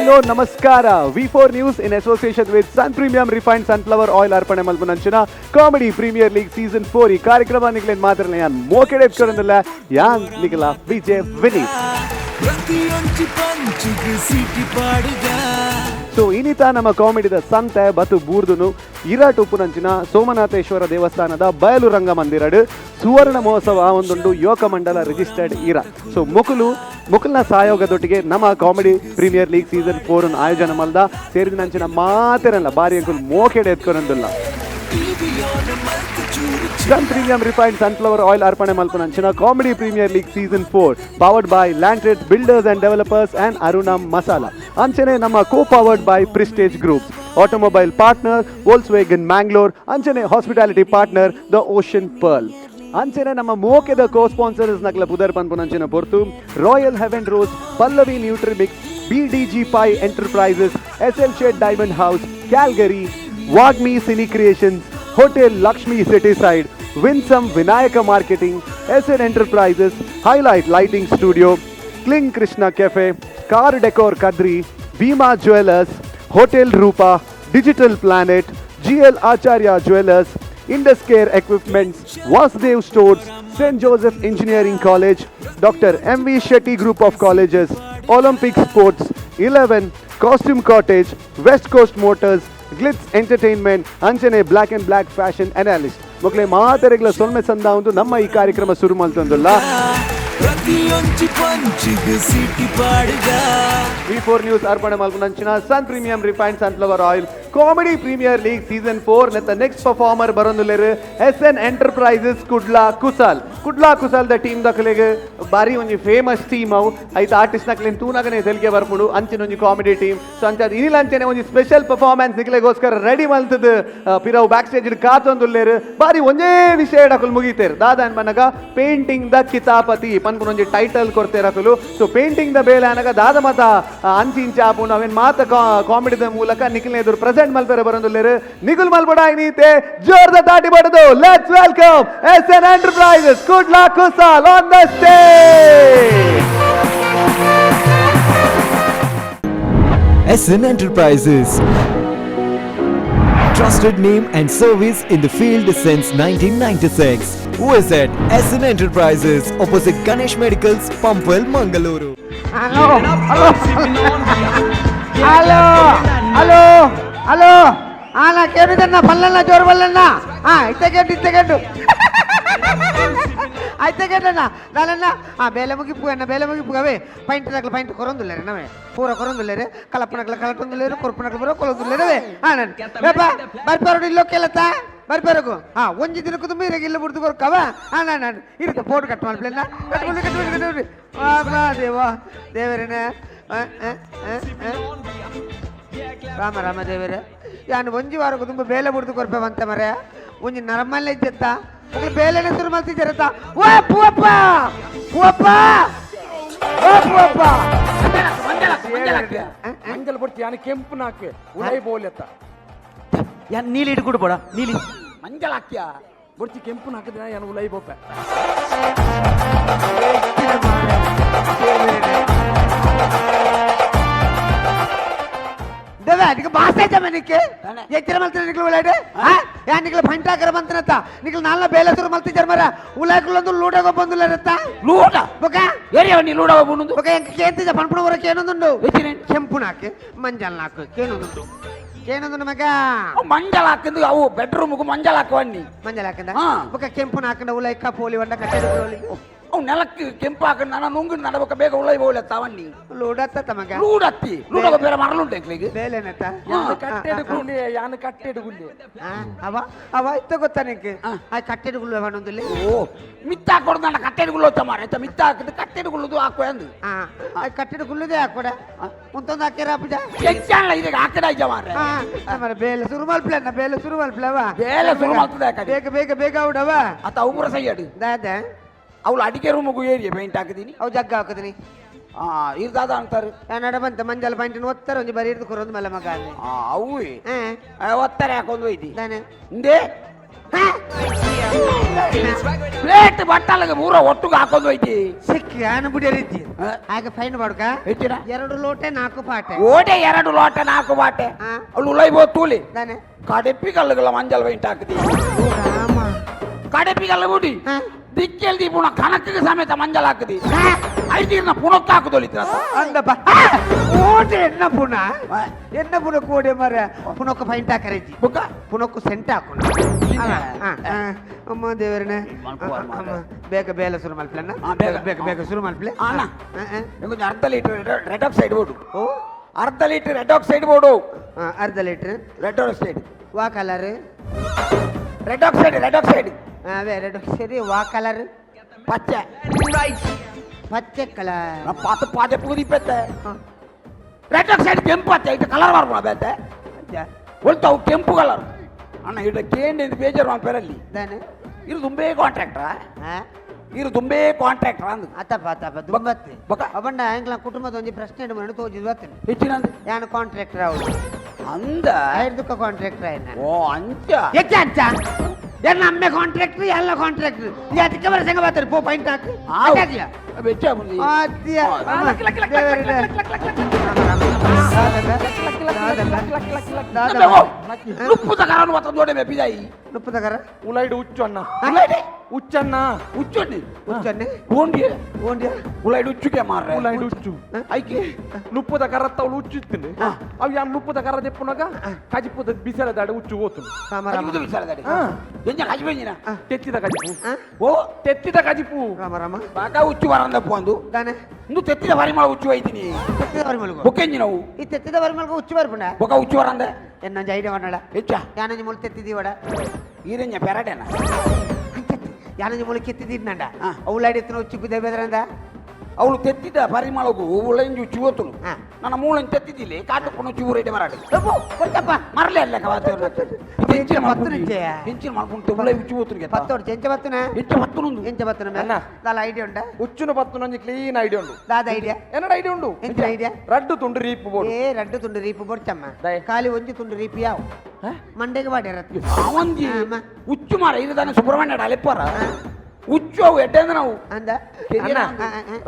Hello ನಮಸ್ಕಾರ. V4 News in association with Sun Premium Refined Sunflower Oil ಅರ್ಪಣೆ ಮಲ್ಪುನಂಚಿನ comedy premier league season 4 ಈ ಕಾರ್ಯಕ್ರಮ ನಿಗ್ಲೇನ್ ಮಾತ್ರ ಯಾನ್ ಮೋಕೆಡೆ ಎತ್ಕೊರಂದಿಲ್ಲ, ಯಾನ್ ನಿಗಲ ವಿಜಯ್ ವಿನೀತ್. ಪ್ರತಿಯೊಂಜಿ ಪಂಚಿಗ್ ಸಿಟಿ ಪಾಡುಗ. ಸೊ ಇನಿತ ನಮ್ಮ ಕಾಮಿಡಿದ ಸಂತೆ ಬತು ಬೂರ್ದುನು ಇರಾಟ್ ಉಪ್ಪುನಂಚಿನ ಸೋಮನಾಥೇಶ್ವರ ದೇವಸ್ಥಾನದ ಬಯಲು ರಂಗ ಮಂದಿರಡು ಸುವರ್ಣ ಮಹೋತ್ಸವ ಒಂದುಂಡು ಯುವಕ ಮಂಡಲ ರಿಜಿಸ್ಟರ್ಡ್ ಇರ. ಸೊ ಮುಕುಲು ಮುಕುಲ್ನ ಸಹಯೋಗದೊಟ್ಟಿಗೆ ನಮ್ಮ ಕಾಮಿಡಿ ಪ್ರೀಮಿಯರ್ ಲೀಗ್ ಸೀಸನ್ 4 ಆಯೋಜನೆ ಮಲ್ದ ಸೇರಿದಂಚಿನ ಮಾತೆರಲ್ಲ ಬಾರಿ ಅಂಕುಲ್ ಮೋಕೆಡೆ ಎತ್ಕೊರಂದುಲ್ಲ. Sun Premium Refined Sunflower Oil ಅರ್ಪಣೆ ಮಲ್ಪುನಂಚಿನ Comedy Premier League Season 4, powered by Land Builders and Developers and Aruna Masala. ಅಂಚನೆ ನಮ್ಮ co powered by Prestige Groups, automobile partner Volkswagen Mangalore, ಅಂಚನೆ hospitality partner the ocean pearl. ಅಂಚನೆ ನಮ್ಮ ಮೋಕೆದ co sponsors ನಕ್ಲ ಪುದರ್ ಪನ್ಪುನಂಚಿನ ಪೊರ್ತು royal Heaven rose, Pallavi nutrimix, ಬಿಡಿಜಿ Pai enterprises, S L shed diamond house Calgary, Vagmi cine creations, hotel Lakshmi city side, Winsome Vinayaka marketing, S N enterprises, highlight lighting studio, cling Krishna cafe, car decor Kadri, Bima jewellers, hotel Roopa, digital planet, GL Acharya jewellers, Indus care equipments, Vasudev stores, Saint Joseph engineering college, doctor M V Shetty group of colleges, Olympic sports, 11 costume cottage, West coast motors, Glitz entertainment, ಅಂಚನೆ black and black fashion analyst. ಮಕ್ಕಳೇ ಮಾತೆರೆಗ್ಲ ಸೊಲ್ಮೆ ಸಂದ ಒಂದು ನಮ್ಮ ಈ ಕಾರ್ಯಕ್ರಮ ಶುರು ಮಲ್ತೊಂದುಲ್ಲ. ಪ್ರತಿಯೊಂಜಿ ಪಂಚಿಗ್ ಸಿಟಿ ಪಾಡುಗ. ವಿ4 ನ್ಯೂಸ್ ಅರ್ಪಣೆ ಮಲ್ಪುನಂಚಿನ Sun Premium Refined Sunflower Oil Comedy Premier League Season 4 ನೆತ್ತ ನೆಕ್ಸ್ಟ್ ಪರ್ಫಾರ್ಮರ್ ಬರೊಂದುಲ್ಲೆರ್ S N enterprises Kudla Kusal. Kudla Kusal the team ದಕಲೆಗ್ ಬಾರಿ ಒಂಜಿ ಫೇಮಸ್ ಟೀಮ್ ಅವು. ಐತ ಆರ್ಟಿಸ್ಟ್ ನಕ್ಲೆನ್ ತೂನಗನೆ ತೆಲಿಕೆ ಬರ್ಪುಂಡು, ಅಂಚಿನ ಒಂಜಿ ಕಾಮಿಡಿ ಟೀಮ್. ಸೊ ಅಂಚ ಇನಿಲ ಅಂಚನೆ ಒಂಜಿ ಸ್ಪೆಷಲ್ ಪರ್ಫಾರ್ಮೆನ್ಸ್ ನಿಕ್ಲೆಗೋಸ್ಕರ ರೆಡಿ ಮಲ್ತದ ಪಿರವು ಬ್ಯಾಕ್ ಸ್ಟೇಜ್ ಕಾತೊಂದುಲ್ಲೆರ್. ಬಾರಿ ಒಂಜೇ ವಿಷಯ ಅಕುಲು ಮುಗಿತೇರ್. ದಾದ ಪನ್ನಗ ಪೇಂಟಿಂಗ್ the ಕಿತಾಪತಿ ಪನ್ಪುನ ಒಂಜಿ ಟೈಟಲ್ ಕೊರ್ತೇರ್ ಅಕುಲು. ಸೊ ಪೇಂಟಿಂಗ್ ದ ಬೇಲೆ ಅನಗ ದಾದ ಮತ ಅಂಚಿ ಇಂಚಿ ಆಪುಂಡು, ಅವೇನ್ ಮಾತ ಕಾಮಿಡಿದ ಮೂಲಕ ನಿಖಿಲ್ ಎದುರು ಪ್ರೆಸೆಂಟ್ ಮಲ್ಪೆರೆ ಬರೊಂದುಲ್ಲೆರ್. ನಿಗುಲ್ ಮಲ್ಪೊಡಾಯಿನೀತೆ ಜೋರ್ದ ತಾಟಿ ಬಡದು let's welcome S N enterprises Kudla Kusal on the stage. SN Enterprises. Trusted name and service in the field since 1996. Visit SN Enterprises, opposite Ganesh Medicals, Pumpwell, Mangaluru. Hello hello hello hello hello. ನಾ ಕೇಳಿದಣ್ಣ ಪಲ್ಲಣ್ಣ, ಜೋರು ಬಲ್ಲಣ್ಣ. ಹಾ, ಇತ್ತೆ K2, ಇತ್ತೆ K2, ಐತೆ ಕೇಟಣ್ಣ ನಾನಣ್ಣ. ಬೇಲೆ ಮುಗಿಪು ಅಣ್ಣ, ಬೇಲೆ ಮುಗಿಪು. ಅವೇ paint ನಕ್ಲು paint ಕೊರೊಂದುಲ್ಲೇರೆ, ನವೇ ಪೂರ ಕೊರೊಂದುಲ್ಲೇರೆ. ಕಲಪ್ಪನಕ್ಲ ಕಲಟೊಂದುಲ್ಲೇರು, ಕೊರ್ಪುನಕ್ಲು ಬರೋ ಕೊಲೊಂದುಲ್ಲೇರವೇ. ನಾನು ಬೇಪ ಬರ್ಪಾರೋಡು ಇಲ್ಲೋ ಕೇಳತ್ತ ಬರ್ಪೇರಗು. ಒಂಜಿ ದಿನಕ್ಕೂ ತುಂಬ ಇರಗೆ ಇಲ್ಲ ಬಿಡ್ದು ಕೊರ್ಕವ. ನಾನು ನಾನು ಇರುತ್ತೆ ಫೋಟೋ ಕಟ್ ಮಾಡ್ಪ್ಲೇನ. ಕಟ್ ಮಾಡಿ, ಕಟ್ ಮಾಡಿ, ಕಟ್ ಮಾಡಿ. ವಾ ದೇವಾ ದೇವರೇನೆ. ಆ, ಆ, ಆ, ಆ. ರಾಮ ರಾಮ ದೇವರೇ, ಯಾನು ಒಂಜಿ ವಾರಕ್ಕೂ ತುಂಬ ಬೇಲೆ ಬಿಡ್ದು ಕೊರ್ಪೆ ಬಂತ ಮರೆ. ಒಂಜಿ ನರಮಲ್ಲೆ ಇದ್ದಿತ್ತ ఒకరు ಬೇಲೆನೆ ಶುರು ಮಾಡ್ತಿದ್ದಾರತ್ತ. ಓ ಪೂವಪ್ಪ, ಪೂವಪ್ಪ, ಓ ಪೂವಪ್ಪ. ಮಂಜಲ್ ಬೊಡ್ಚಿ, ಯಾನ್ ಕೆಂಪು ನಾಕ್ ಉಲೈ ಬೋಲೆತ್ತ. ಯಾನ್ ನೀಲಿ ಹಿಡ್ಕೊಡು ಬೋಡ ನೀಲಿ. ಮಂಜಲ್ ಹಾಕ್ಯ ಬೊಡ್ಚಿ, ಕೆಂಪು ನಾಕಿದ್ರೆ ಯಾನ್ ಉಲೈ ಬೋಪೆ. ದೇವ ನಿಕ ಬಾಸೆ ಜಮ ನಿಕ್ಕೆ ಎಚ್ಚರ ಮಲ್ತಿನ ನಿಕ್ಲು ಉಲಾಡೆ. ಯಾ ನಿಕ್ಲು ಫಂಟಾಕರ ಬಂತನತ್ತ. ನಿಕ್ಲು ನಾಲ್ನ ಬೇಲೆ ಶುರು ಮಲ್ತಿದ್ದಾರ ಮರ. ಉಲಾಯ್ಕುಲೊಂದು ಲೂಡಗೋ ಬಂದುಲ್ಲರತ್ತ. ಲೂಡ? ಬೊಕ ಏರಿಯಾ ನೀ ಲೂಡ ಬುಣುಂದು. ಬೊಕ ಎಂಕ ಕೇಂತಿಜ ಪನ್ಪುಣ ಊರಕ್ಕೆ ಏನೊಂದುಂಡು? ಎಚ್ಚಿನ? ಕೆಂಪು ನಾಕು ಮಂಜಲ್ ನಾಕು ಕೇನೊಂದುಂಡು, ಕೇನೊಂದುಂಡು ಮಗ. ಮಂಜಲ್ ಹಾಕಿಂದು ಅವು ಬೆಡ್ರೂಮ್ಗೆ ಮಂಜಲ್ ಹಾಕುವನ್ನಿ. ಮಂಜಲ್ ಹಾಕಂದ? ಹಾ. ಬೊಕ ಕೆಂಪು ನಾಕಂಡ ಉಲೈಕ ಪೋಲಿ వంಡ ಕಟ್ಟೆಡು. ಅವು ನೆಲಕ್ಕೆ ಕೆಂಪು ಹಾಕಂಡ್ ನನ್ನ ನುಂಗು ನಡಬಕ ಬೇಗ ಉಲೈ ಬೋಲೆತ್ತ ಅವನ್ನಿ. ಲೂಡತ್ತ ತಮಗ. ಲೂಡತ್ತಿ, ಲೂಡಗ ಬೇರೆ ಮರಳುಂಟು ಎಂಕ್ಲಿಗೆ. ಬೇಲೆನತ್ತ. ಯಾನ್ ಕಟ್ಟೆಡು ಗುಂಡಿ, ಯಾನ್ ಕಟ್ಟೆಡು ಗುಂಡಿ. ಅವ ಅವ ಇತ್ತ ಗೊತ್ತಾ ನಿಂಗೆ? ಆ ಕಟ್ಟೆಡುಗಳು ಅವನೊಂದಿಲ್ಲ. ಓ ಮಿತ್ತ ಹಾಕೊಡು ನನ್ನ ಕಟ್ಟೆಡುಗಳು ಹೋತ ಮಾರೆ. ಮಿತ್ತ ಹಾಕಿದ್ದು ಕಟ್ಟೆಡುಗಳು ಹಾಕುವ ಅಂದು. ಆ ಕಟ್ಟೆಡುಗುಲ್ಲದೆ ಹಾಕೊಡ ಮುಂತೊಂದು ಹಾಕ್ಯಾರ ಪೂಜಾ. ಕೆಂಚಾಣ ಇದಕ್ಕೆ ಹಾಕಡ ಇದ್ದ ಮಾರೆ. ಮರ ಬೇಲೆ ಶುರು ಮಲ್ಪ್ಲೆ, ಬೇಲೆ ಶುರು ಮಲ್ಪ್ಲವ. ಬೇಲೆ ಶುರು ಮಲ್ತದೆ ಯಾಕಡೆ? ಬೇಗ ಬೇಗ ಬೇಗ ಅವಡವ. ಆತ ಅವು ಸೈಯಡು. ದಾದ? ಅವಳು ಅಡಿಗೆ ರೂಮಿಗೂ ಏರಿಯ ಪೇಂಟ್ ಹಾಕಿದೀನಿ. ಅವು ಜಗ್ಗ ಹಾಕದಿನಿ. ಇರ್ದಾದ ಅಂತಾರೆ. ನಡ ಬಂತ ಮಂಜಲ್ ಪಾಯಿಂಟ್ ಒತ್ತರ ಒಂಜಿ ಬರಿ ಹಿಡ್ದು ಕೊರೊಂದು ಮಲ್ಲ ಮಗ. ಅವು ಒತ್ತಾರೆ ಹಾಕೊಂಡು ಒಯ್ದಿ. ದಾನೆ? ಇಂದೇ. ಪ್ಲೇಟ್ ಬಟ್ಟಲಗೆ ಪೂರ ಒಟ್ಟುಗೆ ಹಾಕೊಂಡು ಹೋಯ್ತಿ. ಸಿಕ್ಕಿ ಆನ ಬುಡಿಯರಿದ್ದಿ. ಹಾಗೆ ಫೈನ್ ಬಾಡ್ಕ. ಹೆಚ್ಚಿನ? 2 ಲೋಟೆ 4 ಪಾಟೆ. ಓಡೆ 2 ಲೋಟ 4 ಬಾಟೆ. ಅಲ್ಲಿ ಉಲೈಬೋ ತೂಲಿ. ದಾನೆ? ಕಡೆಪಿ ಕಲ್ಲುಗಳ ಮಂಜಲ್ ವೈಂಟ್ ಹಾಕದಿ. ರಾಮ. ಕಡೆಪಿ ಕಲ್ಲು ಬುಡಿ. ದಿಕ್ಕೆಲ್ದಿ ಪುಣ ಕಣಕ್ಕಿಗೆ ಸಮೇತ ಮಂಜಲ್ ಹಾಕದಿ. ಐದೀರ್ನ ಪುಣಕ್ಕೆ ಹಾಕುದೊಲಿತ್ರ. ಅಂದಪ್ಪ. ಓಟೆ ಎನ್ನ ಪುಣ? ಎನ್ನ ಪುಣ ಕೋಡೆ ಮರ? ಪುಣಕ್ಕೆ ಫೈಂಟ್ ಹಾಕರೇಜಿ. ಬುಕ್ಕ? ಪುಣಕ್ಕು ಸೆಂಟ್ ಹಾಕೋಣ. ಅಮ್ಮ ದೇವರನೆ. ಅಮ್ಮ ಬೇಗ ಬೇಲ ಶುರು ಮಲ್ಪ್ಲನ್ನ. ಬೇಗ. ಬೇಗ ಬೇಗ ಶುರು ಮಲ್ಪ್ಲೆ. ಅಣ್ಣ. కొంచెం అర్ధ litre red oxide board. ఓ అర్ధ litre red oxide board. అర్ధ litre red oxide. వా colour? Red oxide, red oxide. అవే రెడ్ ఆక్సైడ్ వా కలర్? పచ్చ. పచ్చ కలర్. పాత పాత పూది పెద్ద రెడ్ ఆక్సైడ్ కెంపు అచ్చ ఇటు కలర్ మార్పు పెద్ద ఒళ్తావు కెంపు కలర్ అన్న ఇటు కేండి ఇది పేజర్ మా పేరల్లి. దాని ఇరు దుంబే కాంట్రాక్టరా? ಇರು ದುಂಬೇ ಕಾಂಟ್ರಾಕ್ಟರ್ ಅಂದು. ಅತ್ತಪ್ಪ ಅತ್ತಪ್ಪ ದುಂಬತ್ತಿ. ಬೊಕ? ಅವಣ್ಣ ಎಂಕ್ಲ ಕುಟುಂಬದ ಒಂಜಿ ಪ್ರಶ್ನೆ ಇಡು ತೋಜಿದ್ ಬರ್ತೇನೆ. ಹೆಚ್ಚಿನ ಯಾನು ಕಾಂಟ್ರಾಕ್ಟರ್ ಅವಳು. ಅಂದ. ಐರ್ದುಕ್ಕ ಕಾಂಟ್ರಾಕ್ಟರ್ ಆಯ್ನ. ಓ ಅಂಚ. ಹೆಚ್ಚ ಅಂಚ ಎನ್ನ ಅಮ್ಮೆ ಕಾಂಟ್ರಾಕ್ಟರ್ ಎಲ್ಲ ಕಾಂಟ್ರಾಕ್ಟರ್ ಅದಕ್ಕೆ ಬರ ಸಂಗ ಬರ್ತಾರೆ ಪೋ ಪಾಯಿಂಟ್ ಹಾಕು. ಬೆಚ್ಚ. ನುಪ್ಪುದ ಕರನು ಮತ್ತ ದೊಡ್ಡ ಮೆಪ್ಪಿದಾಯಿ. ನುಪ್ಪುದ ಕರ. ಉಲೈಡ್ ಹುಚ್ಚು ಅಣ್ಣ. ಉಲೈಡೆ ಹುಚ್ಚಣ್ಣ. ಹುಚ್ಚುಂಡಿ. ಹುಚ್ಚನ್ನೆ. ಓಂಡಿಯೆ. ಓಂಡಿಯ. ಉಲೈಡ್ ಹುಚ್ಚುಗೆ ಮಾರ್ರೆ. ಉಲೈಡ್ ಹುಚ್ಚು. ಐಕೆ ನುಪ್ಪುದ ಕರತ್ತ ಅವಳು ಹುಚ್ಚು ಇತ್ತಿನಿ. ಅವು ಯಾನ್ ನುಪ್ಪುದ ಕರ ದೆಪ್ಪುನಗ ಕಜಿಪುದ ಬಿಸಲ ದಾಡೆ ಹುಚ್ಚು ಹೋತು. ರಾಮ ರಾಮ. ಬಿಸಲ ದಾಡೆ ಎಂಜ ಕಜಿಪೆಂಜಿನ? ತೆತ್ತಿದ ಕಜಿಪು. ಓ. ತೆತ್ತಿದ ಕಜಿಪು. ರಾಮ ರಾಮ. ಬಾಕ ಹುಚ್ಚು ಬರಂದ ಪೋಂದು. ದಾನೆ? ಇಂದು ತೆತ್ತಿದ ಪರಿಮಳ ಹುಚ್ಚು ಐತಿನಿ. ತೆತ್ತಿದ ಪರಿಮಳಗು. ಬೊಕ್ಕೆಂಜಿನವು. ಈ ತೆತ್ತಿದ ಪರಿಮಳಗು ಹುಚ್ಚು ಬರ್ಪುಂಡ. ಬೊಕ ಹುಚ್ಚು ಬರಂದ. ಎನ್ನೊಂಜಿ ಐಡಿಯಾ ಮಾಡಳ. ಹೆಚ್ಚ. ಯಾನೊಂಜಿ ಮುಳು ತೆತ್ತಿದೀವಡ. ಈರೆಂಜ ಪೆರಡೆನ. ಯಾನೊಂಜಿ ಮುಳು ಕೆತ್ತಿದ್ದೀನಂಡ ಅವಳಾಡಿ ಎತ್ತಿನ ಹುಚ್ಚು ಬಿದ್ದ ಬೆದರಂದ. ಅವಳು ತೆತ್ತಿದ ಪರಿಮಳಗು ಉಳೆಂಜು ಹುಚ್ಚು ಹೋತುನು. ನನ್ನ ಮೂಳೆಂಜು ತೆತ್ತಿದ್ದಿಲ್ಲ ಕಾಟು ಪುಣ ಹುಚ್ಚು ಊರೇಟೆ ಮರಾಡೆ. ಕೊಡ್ತಪ್ಪ. ಮರಲೇ ಅಲ್ಲ. ಹೆಂಚಿನ ಪತ್ತು. ಹೆಂಚಿನ ಮಲ್ಪುಂಟು ಉಳೆ ಹುಚ್ಚು ಹೋತುನು. ಪತ್ತೋಡು ಎಂಚ ಬತ್ತುನ? ಎಂಚ ಬತ್ತುನುಂದು. ಎಂಚ ಬತ್ತುನ? ಅಣ್ಣ. ದಾಲ ಐಡಿಯಾ ಉಂಡ? ಹುಚ್ಚುನ ಬತ್ತುನೊಂಜಿ ಕ್ಲೀನ್ ಐಡಿಯಾ ಉಂಡು. ದಾದ ಐಡಿಯಾ? ಎನ್ನಡ ಐಡಿಯಾ ಉಂಡು. ಎಂಚ ಐಡಿಯಾ? ರಡ್ಡು ತುಂಡು ರೀಪು ಬೋಡು. ಏ ರಡ್ಡು ತುಂಡು ರೀಪು ಬೊಡ್ಚಮ್ಮ. ದಾಯೆ? ಖಾಲಿ ಒಂಜಿ ತುಂಡು ರೀಪು ಯಾವ ಮಂಡೆಗೆ ಬಾಡ್ಯಾರ. ಅವಂಜಿ ಹುಚ್ಚು ಮಾರ ಇದು ತಾನೆ ಸುಬ್ರಹ್ಮಣ್ಯ ಅಲೆಪ್ಪಾರ ಹುಚ್ಚು ಅವು ಎಡ್ಡೆ ನಾವು. ಅಂದ. ಅಣ್ಣ,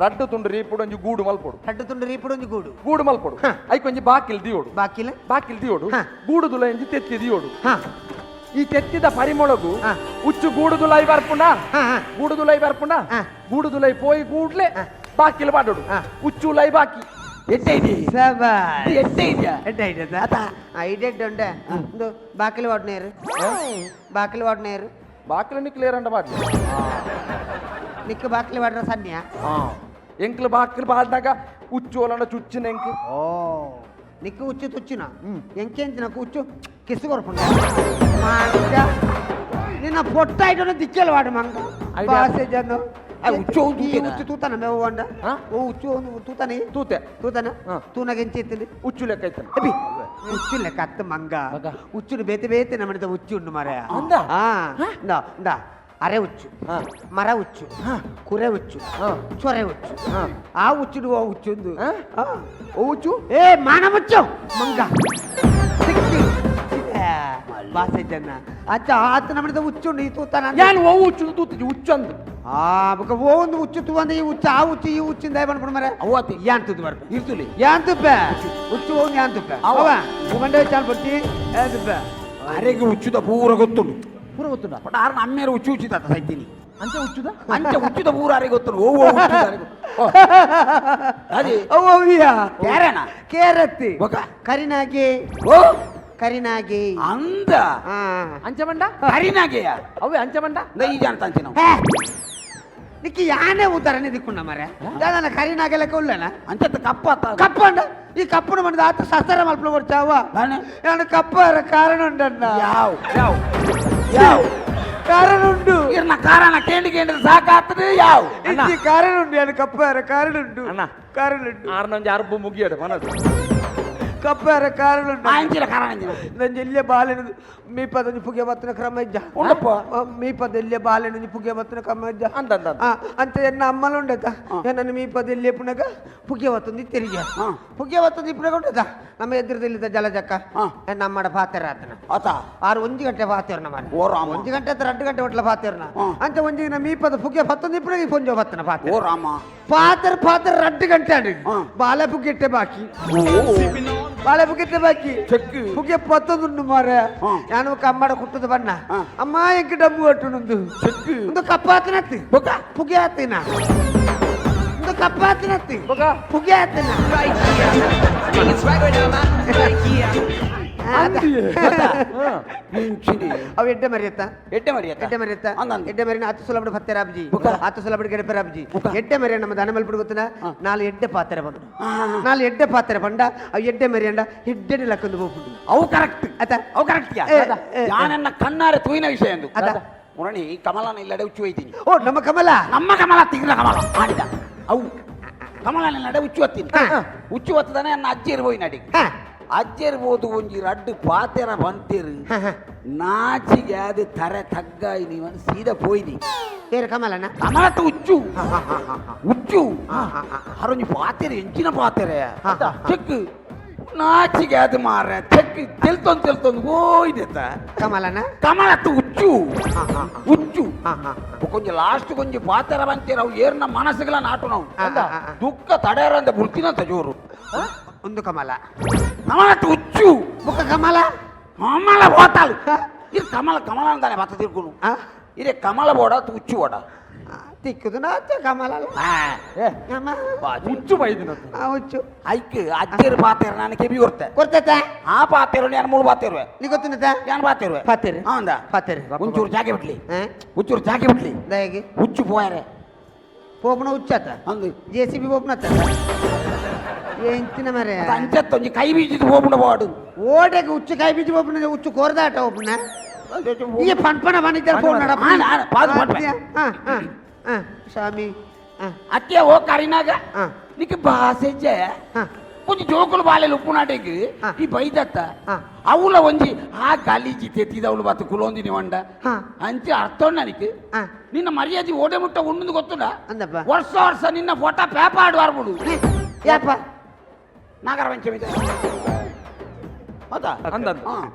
ರಡ್ಡು ತುಂಡು ರೀಪುಡು ಒಂಜಿ ಗೂಡು ಮಲ್ಪೊಡು. ರಡ್ಡು ತುಂಡು ರೀಪುಡು ಒಂಜಿ ಗೂಡು. ಗೂಡು ಮಲ್ಪೊಡು. ಐಕೊಂಜಿ ಬಾಕಿಲ್ ದಿಯೋಡು. ಬಾಕಿಲ್. ಬಾಕಿಲ್ ದಿಯೋಡು. ಗೂಡು ದುಲ ಒಂಜಿ ತೆತ್ತಿ ದಿಯೋಡು. ಈ ತೆತ್ತಿದ ಪರಿಮಳಗು ಹುಚ್ಚು ಗೂಡು ದುಲೈ ಬರ್ಪುಂಡ. ಗೂಡು ದುಲೈ ಬರ್ಪುಂಡ. ಗೂಡು ದುಲೈ ಪೋಯಿ ಕೂಡ್ಲೆ ಬಾಕಿಲ್ ಬಾಡೋಡು. ಹುಚ್ಚು ಲೈ ಬಾಕಿ. ಎಡ್ಡೆ ಇದೆಯಾ? ಎಡ್ಡೆ ಇದೆಯಾ? ಎಡ್ಡೆ ಐಡಿಯಾ ಐಡಿಯಾ ಉಂಡೆ. ಇಂದು ಬಾಕಿಲ್ ವಾಡ್ನೇರು, ಬಾಕಿಲ್ ವಾಡ್ನೇರು. ಬಾಕಿಲ್ ಕ್ಲಿಯರ್ ಅಂಡ ಬಾಡ್ಲಿ. ನಿಕ್ಕ ಬಾಕಿಲ್ ವಾಡ್ರ ಸನ್ಯ. ಎಂಕ್ಲು ಬಾಕಿಲ್ ಬಾಡ್ನಾಗ ಹುಚ್ಚು ಒಲಂಡ ಚುಚ್ಚಿನ ಎಂಕ್. ಓ ನಿಕ್ಕ ಹುಚ್ಚು ತುಚ್ಚಿನ ಎಂಕೆಂಚಿನకు ಹುಚ್ಚು ಕಿಸ್ಸು ಕೊರ್ಪುಂಡ. ನಿನ್ನ ಪೊಟ್ಟ ಐಟೋನ ದಿಕ್ಕೆಲ್ಲ ವಾಡು ಮಂಗ. ಐಡಿಯಾ. ಬಾಸೆ ಜನ. ಹುಚ್ಚು ಒಂದು ಈ ತೂತೆನಾ? ಹುಚ್ಚು ತೂತನ ಮೇವು ಅಂಡ. ಓ ಹುಚ್ಚು ಒಂದು ತೂತನೆ. ತೂತೆ. ತೂತನ. ತೂನಾಗ ಎಂಚ ಇತ್ತಿನಿ? ಹುಚ್ಚು ಲೆಕ್ಕ ಐತನ. ಅಬ್ಬಿ ಹುಚ್ಚು ಲೆಕ್ಕ ಅತ್ತ ಮಂಗ. ಮಗ. ಹುಚ್ಚುಡು ಬೇತೆ ಬೇತೆ ನಮ್ಮನಿದ ಹುಚ್ಚು ಉಂಡು ಮಾರಾಯ. ಅಂದ? ಇಂದ ಇಂದ ಅರೆ ಹುಚ್ಚು, ಮರ ಹುಚ್ಚು, ಕುರೆ ಹುಚ್ಚು, ಚೊರೆ ಹುಚ್ಚು. ಆ ಹುಚ್ಚುಡು ಆ ಹುಚ್ಚು ಒಂದು. ಓ ಹುಚ್ಚು. ಏ ಮಾನ ಮುಚ್ಚು ಮಂಗ ಸಿಕ್ಕಿ ಬಾಸೆ ಜನ ಅಚ್ಚ ಆತ ನಮ್ಮನಿದ ಹುಚ್ಚು ಉಂಡು ಈ ತೂತನ. ಯಾನ್ ಓ ಹುಚ್ಚು ತೂತಿಜಿ ಹುಚ್ಚು ಅಂದು. ಆ ಬೊಕ ಓ ಒಂದು ಹುಚ್ಚು ತೂ ಅಂದ ಈ ಹುಚ್ಚು ಆ ಹುಚ್ಚು ಈ ಹುಚ್ಚಿಂದ ಬಂದ್ಬಿಡು ಮರೆ. ಅವ್ವತಿ. ಯಾನ್ ತುದ್ದು ಬರ್ಪ. ಇರ್ತುಲಿ. ಯಾನ್ ತುಪ್ಪೆ ಹುಚ್ಚು ಓನ್ ಯಾನ್ ತುಪ್ಪೆ ಅವ. ಅವ ಮಂಡೆ ಚಾಲ್ ಬಟ್ಟಿ ಯಾನ್ ತುಪ್ಪೆ. ಅರೆಗೆ ಹುಚ್ಚುದ ಪೂರ ಗೊತ್ತುಂಡು. ಪೂರ ಗೊತ್ತುಂಡ? ಬಟ್ ಆರ್ ನಮ್ಮೇರು ಹುಚ್ಚು ಹುಚ್ಚಿದ ಸೈತೀನಿ. ಅಂಚ ಹುಚ್ಚುದ? ಅಂಚ ಹುಚ್ಚುದ ಪೂರ ಅರೆಗೆ ಗೊತ್ತುಂಡು. ಓ ಓ ಹುಚ್ಚುದ ಅರೆಗೆ ಗೊತ್ತು. ಓ. ಅದೇ. ಅವ್ವ ಕೇರನ? ಕೇರತ್ತಿ. ಬೊಕ? ಕರಿನಾಗಿ. ಓ. ಕರಿನಾಗಿ. ಅಂದ. ಅಂಚ ಮಂಡ? ಕರಿನಾಗೆಯ. ಅವೇ ಅಂಚ ಮಂಡ? ಈ ಜನ ತಂಚಿನ. ನಿಕ್ಕಿ ಯಾನೇ ಉದಾಹರಣೆ ದಿಕ್ಕುಂಡ ಮರೆ ದಾದನ ಕರಿನಾಗೆ ಲೆಕ್ಕ ಉಲ್ಲನ. ಅಂಚತ್ತ ಕಪ್ಪ. ಕಪ್ಪಂಡ ಈ ಕಪ್ಪುನ ಬಂದ ಆತ ಸಸ್ತರ ಮಲ್ಪಲ ಬರ್ಚಾವ. దాని? ನಾನು ಕಪ್ಪಾರ ಕಾರಣ ಉಂಡಣ್ಣ. ಯಾವ ಯಾವ ಯಾವ ಕಾರಣ ಉಂಡು. ಇರ್ನ ಕಾರಣ ಕೇಂದ್ರ ಕೇಂದ್ರ ಸಾಕಾಗ್ತದೆ ಯಾವ. ಇಜ್ಜಿ ಕಾರಣ ಉಂಡು, ನಾನು ಕಪ್ಪಾರ ಕಾರಣ ಉಂಡು. ಅಣ್ಣ. ಕಾರಣ ಉಂಡು. ಆರ್ನೊಂಜಿ ಅರ್ಬು ಮುಗಿಯಡು ಮನಸ್ಸು. ಕಪ್ಪಾರ ಕಾರಣ. ಅಂಚಿನ ಕಾರಣ ಅಂಚಿನ. ನಂಜಿ ಎಲ್ಲಿಯ ಬಾಲೆನ ಮೀಪದ ಪುಗೆ ಬತ್ತಿನ ಕ್ರಮ ಇಜ್ಜ? ಉಂಡಪ್ಪ. ಮೀಪದ ಎಲ್ಲಿಯ ಬಾಲೆನ ಪುಗೆ ಬತ್ತಿನ ಕ್ರಮ ಇಜ್ಜ? ಅಂದ ಅಂದ ಅಂದ. ಆ, ಅಂತ ಎನ್ನ ಅಮ್ಮಲ ಉಂಡತ. ಎನ್ನನ್ನು ಮೀಪದ ಎಲ್ಲಿ ಪುನಗ ಪುಗೆ ಬತ್ತೊಂದು ತಿರುಗಿ ಪುಗೆ ಬತ್ತೊಂದು ಇಪ್ಪುನಗ ಉಂಡತ. ನಮ್ಮ ಎದುರುದಲ್ಲಿದ್ದ ಜಲಜಕ್ಕ ಎನ್ನ ಅಮ್ಮಡ ಪಾತೆರ ಆತನ. ಆತ. ಆರು ಒಂಜಿ ಗಂಟೆ ಪಾತೆರ್ನ ಮನೆ. ಓ ರಾಮ. ಒಂಜಿ ಗಂಟೆ ಹತ್ರ 2 ಗಂಟೆ ಒಟ್ಲ ಪಾತೆರ್ನ. ಅಂತ ಒಂಜಿ ದಿನ ಮೀಪದ ಪುಗೆ ಬತ್ತೊಂದು ಇಪ್ಪುನಗ ಪೊಂಜೋ ಬತ್ತನ ಪಾತೆರ. ಓ ರಾಮ. ಪಾತೆರ್ ಪಾತೆರ್ 2 ಗಂಟೆ ಆಂಡ್. ಬಾಲೆ ಪುಗೆಟ್ಟೆ ಬಾಕಿ, ಬಾಲೆ ಪುಗೆಟ್ಟೆ ಬಾಕಿ. ಚೆಕ್. ಪುಗೆ ಪತ್ತೊಂದುಂಡು ಮಾರೆ. ನಾನು ಕಮ್ಮಡ ಕುಟ್ಟದ ಬಣ್ಣ. ಅಮ್ಮ, ಎಂಕ್ ಡಬ್ಬು ಕಟ್ಟುನುಂದು. ಚೆಕ್. ಒಂದು ಕಪ್ಪಾತನತ್ತಿ. ಬೊಕ್ಕ? ಪುಗೆ ಆತಿನ. ಒಂದು ಕಪ್ಪಾತನತ್ತಿ. ಬೊಕ್ಕ? ಪುಗೆ ಆತಿನ. ಇಂಚಿನಿ. ಅವು ಎಡ್ಡೆ ಮರಿಯತ್ತ. ಎಡ್ಡೆ ಮರಿ ಅತ್ತ? ಎಡ್ಡೆ ಮರಿಯತ್ತ. ಅಂದ ಅಂದ. ಎಡ್ಡೆ ಮರಿನ ಹತ್ತು ಸುಲಭ ಪತ್ತೆರ ಅಬ್ಜಿ. ಬೊಕ್ಕ? ಹತ್ತು ಸುಲಭ ಗೆಡಪೆರ ಅಬ್ಜಿ. ಬೊಕ್ಕ? ಎಡ್ಡೆ ಮರಿಯ ನಮ್ಮ ದನ ಮಲ್ಪಡು ಗೊತ್ತನ. ನಾಲ್ ಎಡ್ಡೆ ಪಾತ್ರೆ ಬಂದು, ನಾಲ್ ಎಡ್ಡೆ ಪಾತ್ರೆ ಬಂಡ. ಅವು ಎಡ್ಡೆ ಮರಿಯಂಡ ಎಡ್ಡೆ ಲಕ್ಕೊಂದು ಹೋಗ್ಬಿಡು. ಅವು ಕರೆಕ್ಟ್. ಆತ. ಅವು ಕರೆಕ್ಟ್. ಏ, ಏ, ಏ. ಯಾನನ್ನ ಕಣ್ಣಾರೆ ತೂಯಿನ ವಿಷಯ ಎಂದು. ಅದ. ಉರಣಿ ಕಮಲನ ಇಲ್ಲಡೆ ಹುಚ್ಚು ಒಯ್ತೀನಿ. ಓ, ನಮ್ಮ ಕಮಲ. ನಮ್ಮ ಕಮಲ, ತಿಂಗಳ ಕಮಲ ಮಾಡಿದ ಅವು ಕಮಲನ ನಡೆ ಹುಚ್ಚು ಹತ್ತೀನಿ. ಹುಚ್ಚು ಹತ್ತದಾನೆ ನನ್ನ ಅಜ್ಜಿಯರು ಹೋಯಿ ನಡಿ. ಅಜ್ಜಿಯರ್ಬೋದು ಒಂಜಿ ರಡ್ಡು ಪಾತೆರ ಬಂತೀರು. ಹ, ಹ. ನಾಚಿಗೆ ಅದು ತರೆ ತಗ್ಗಾಯಿ ನೀವನ್ ಸೀದಾ ಪೋಯ್ದಿ. ಬೇರೆ ಕಮಲನ. ಕಮಲತ್ತ ಹುಚ್ಚು ಹುಚ್ಚು. ಹಾ, ಹಾ, ಹಾ. ಅರೊಂಜಿ ಪಾತೆರೆ, ಎಂಚಿನ ಪಾತೆರೆ. ಹಾ, ಹಾ. ಚೆಕ್ ನಾಚಿಗೆ ಅದು ಮಾರ ಚೆಕ್ ತೆಲ್ತೊಂದು ತೆಲ್ತೊಂದು ಹೋಯ್ದೆತ್ತ. ಕಮಲನ. ಕಮಲತ್ತ ಹುಚ್ಚು. ಹಾ, ಹಾ, ಹಾ. ಹುಚ್ಚು. ಹಾ, ಹಾ. ಕೊಂಚ ಲಾಸ್ಟ್ ಕೊಂಚ ಪಾತೆರ ಬಂತೀರ. ಅವು ಏರ್ನ ಮನಸ್ಸುಗಳ ನಾಟು ನಾವು. ಹಾ, ಹಾ, ಹಾ. ದುಃಖ ತಡೆಯರಂತ ಬುಡ್ತಿನಂತ ಜೋರು. ಒಂದು ಕಮಲ. ಕಮಲತ್ತ ಹುಚ್ಚು. ಬುಕ್ಕ ಕಮಲ. ಕಮಲ ಹೋತಾಳು. ಇದು ಕಮಲ ಕಮಲ ಅಂತಾನೆ ಬತ್ತ ತಿರ್ಗುನು. ಇದೇ ಕಮಲ ಬೋಡ ಅಥವಾ ಹುಚ್ಚು ಬೋಡ? ತಿಕ್ಕುದು ನಾಚ ಕಮಲ ಅಲ್ಲ. ಏ, ಅಮ್ಮ. ಹುಚ್ಚು ಬೈದಿನದ್ದು. ಆ ಹುಚ್ಚು. ಐಕ್ ಅಜ್ಜರು ಪಾತೆರ ನಾನು ಕೆಬಿ ಕೊಡ್ತೆ. ಕೊಡ್ತೈತ. ಆ ಪಾತೆರು ನಾನು ಮೂರು ಪಾತೆರುವೆ. ನೀ ಗೊತ್ತುನತ. ಯಾನ್ ಪಾತೆರುವೆ. ಪಾತೆರು. ಹೌದಾ? ಪಾತೆರು. ಒಂಚೂರು ಜಾಗೆ ಬಿಡ್ಲಿ. ಹಾ? ಒಂಚೂರು ಜಾಗೆ ಬಿಡ್ಲಿ. ದಯಗೆ. ಹುಚ್ಚು ಪೋಯರೆ. ಪೋಪನ ಹುಚ್ಚಾತ. ಅಂದು. ಜೆ.ಸಿ.ಬಿ ಪೋಪನ ಎಂಚಿನ ಮರೆ. ಅಂಚತ್ತೊಂಜಿ ಕೈ ಬೀಜಿದ್ ಹೋಗುಣ ಬಾಡು. ಓಡೆಗೆ ಹುಚ್ಚು ಕೈ ಬೀಜ ಪೋಪನ? ಹುಚ್ಚು ಕೋರ್ದಾಟ ಒಬ್ಬನ ಈ ಪನ್ಪನ ಬಂದಿದ್ದಾರೆ ಫೋನ್. ಆನ್, ಆನ್, ಪಾದು ಪನ್ಪೆ. ಸ್ವಾಮಿ. ಅತ್ತೆ, ಓ ಕರಿನಾಗ. ನಿಕ್ ಬಾಸೆಜ್ಜೆ. ಒಂಜಿ ಜೋಕುಲು ಬಾಲೆಲು ಉಪ್ಪುನಾಟೆಗ್. ಈ ಬೈದತ್ತ. ಅವುಲ ಒಂಜಿ ಆ ಗಲೀಜಿ ತೆತ್ತಿದ ಅವಳು ಬತ್ತು ಕುಲೊಂದಿನಿ ವಂಡ. ಅಂಚೆ ಅರ್ಥ ನನಗೆ. ನಿನ್ನ ಮರ್ಯಾದೆ ಓಡೆ ಮುಟ್ಟ ಉಂಡು ಗೊತ್ತುಂಡ? ಅಂದಪ್ಪ. ವರ್ಷ ವರ್ಷ ನಿನ್ನ ಫೋಟೋ ಪೇಪರ್ ಆಡುವಾರ್ಬಿಡು. ಯಾಪ? ನಾಗರ ಪಂಚಮಿ ಹೌದಾ? ಅಂದ ಅಂದ.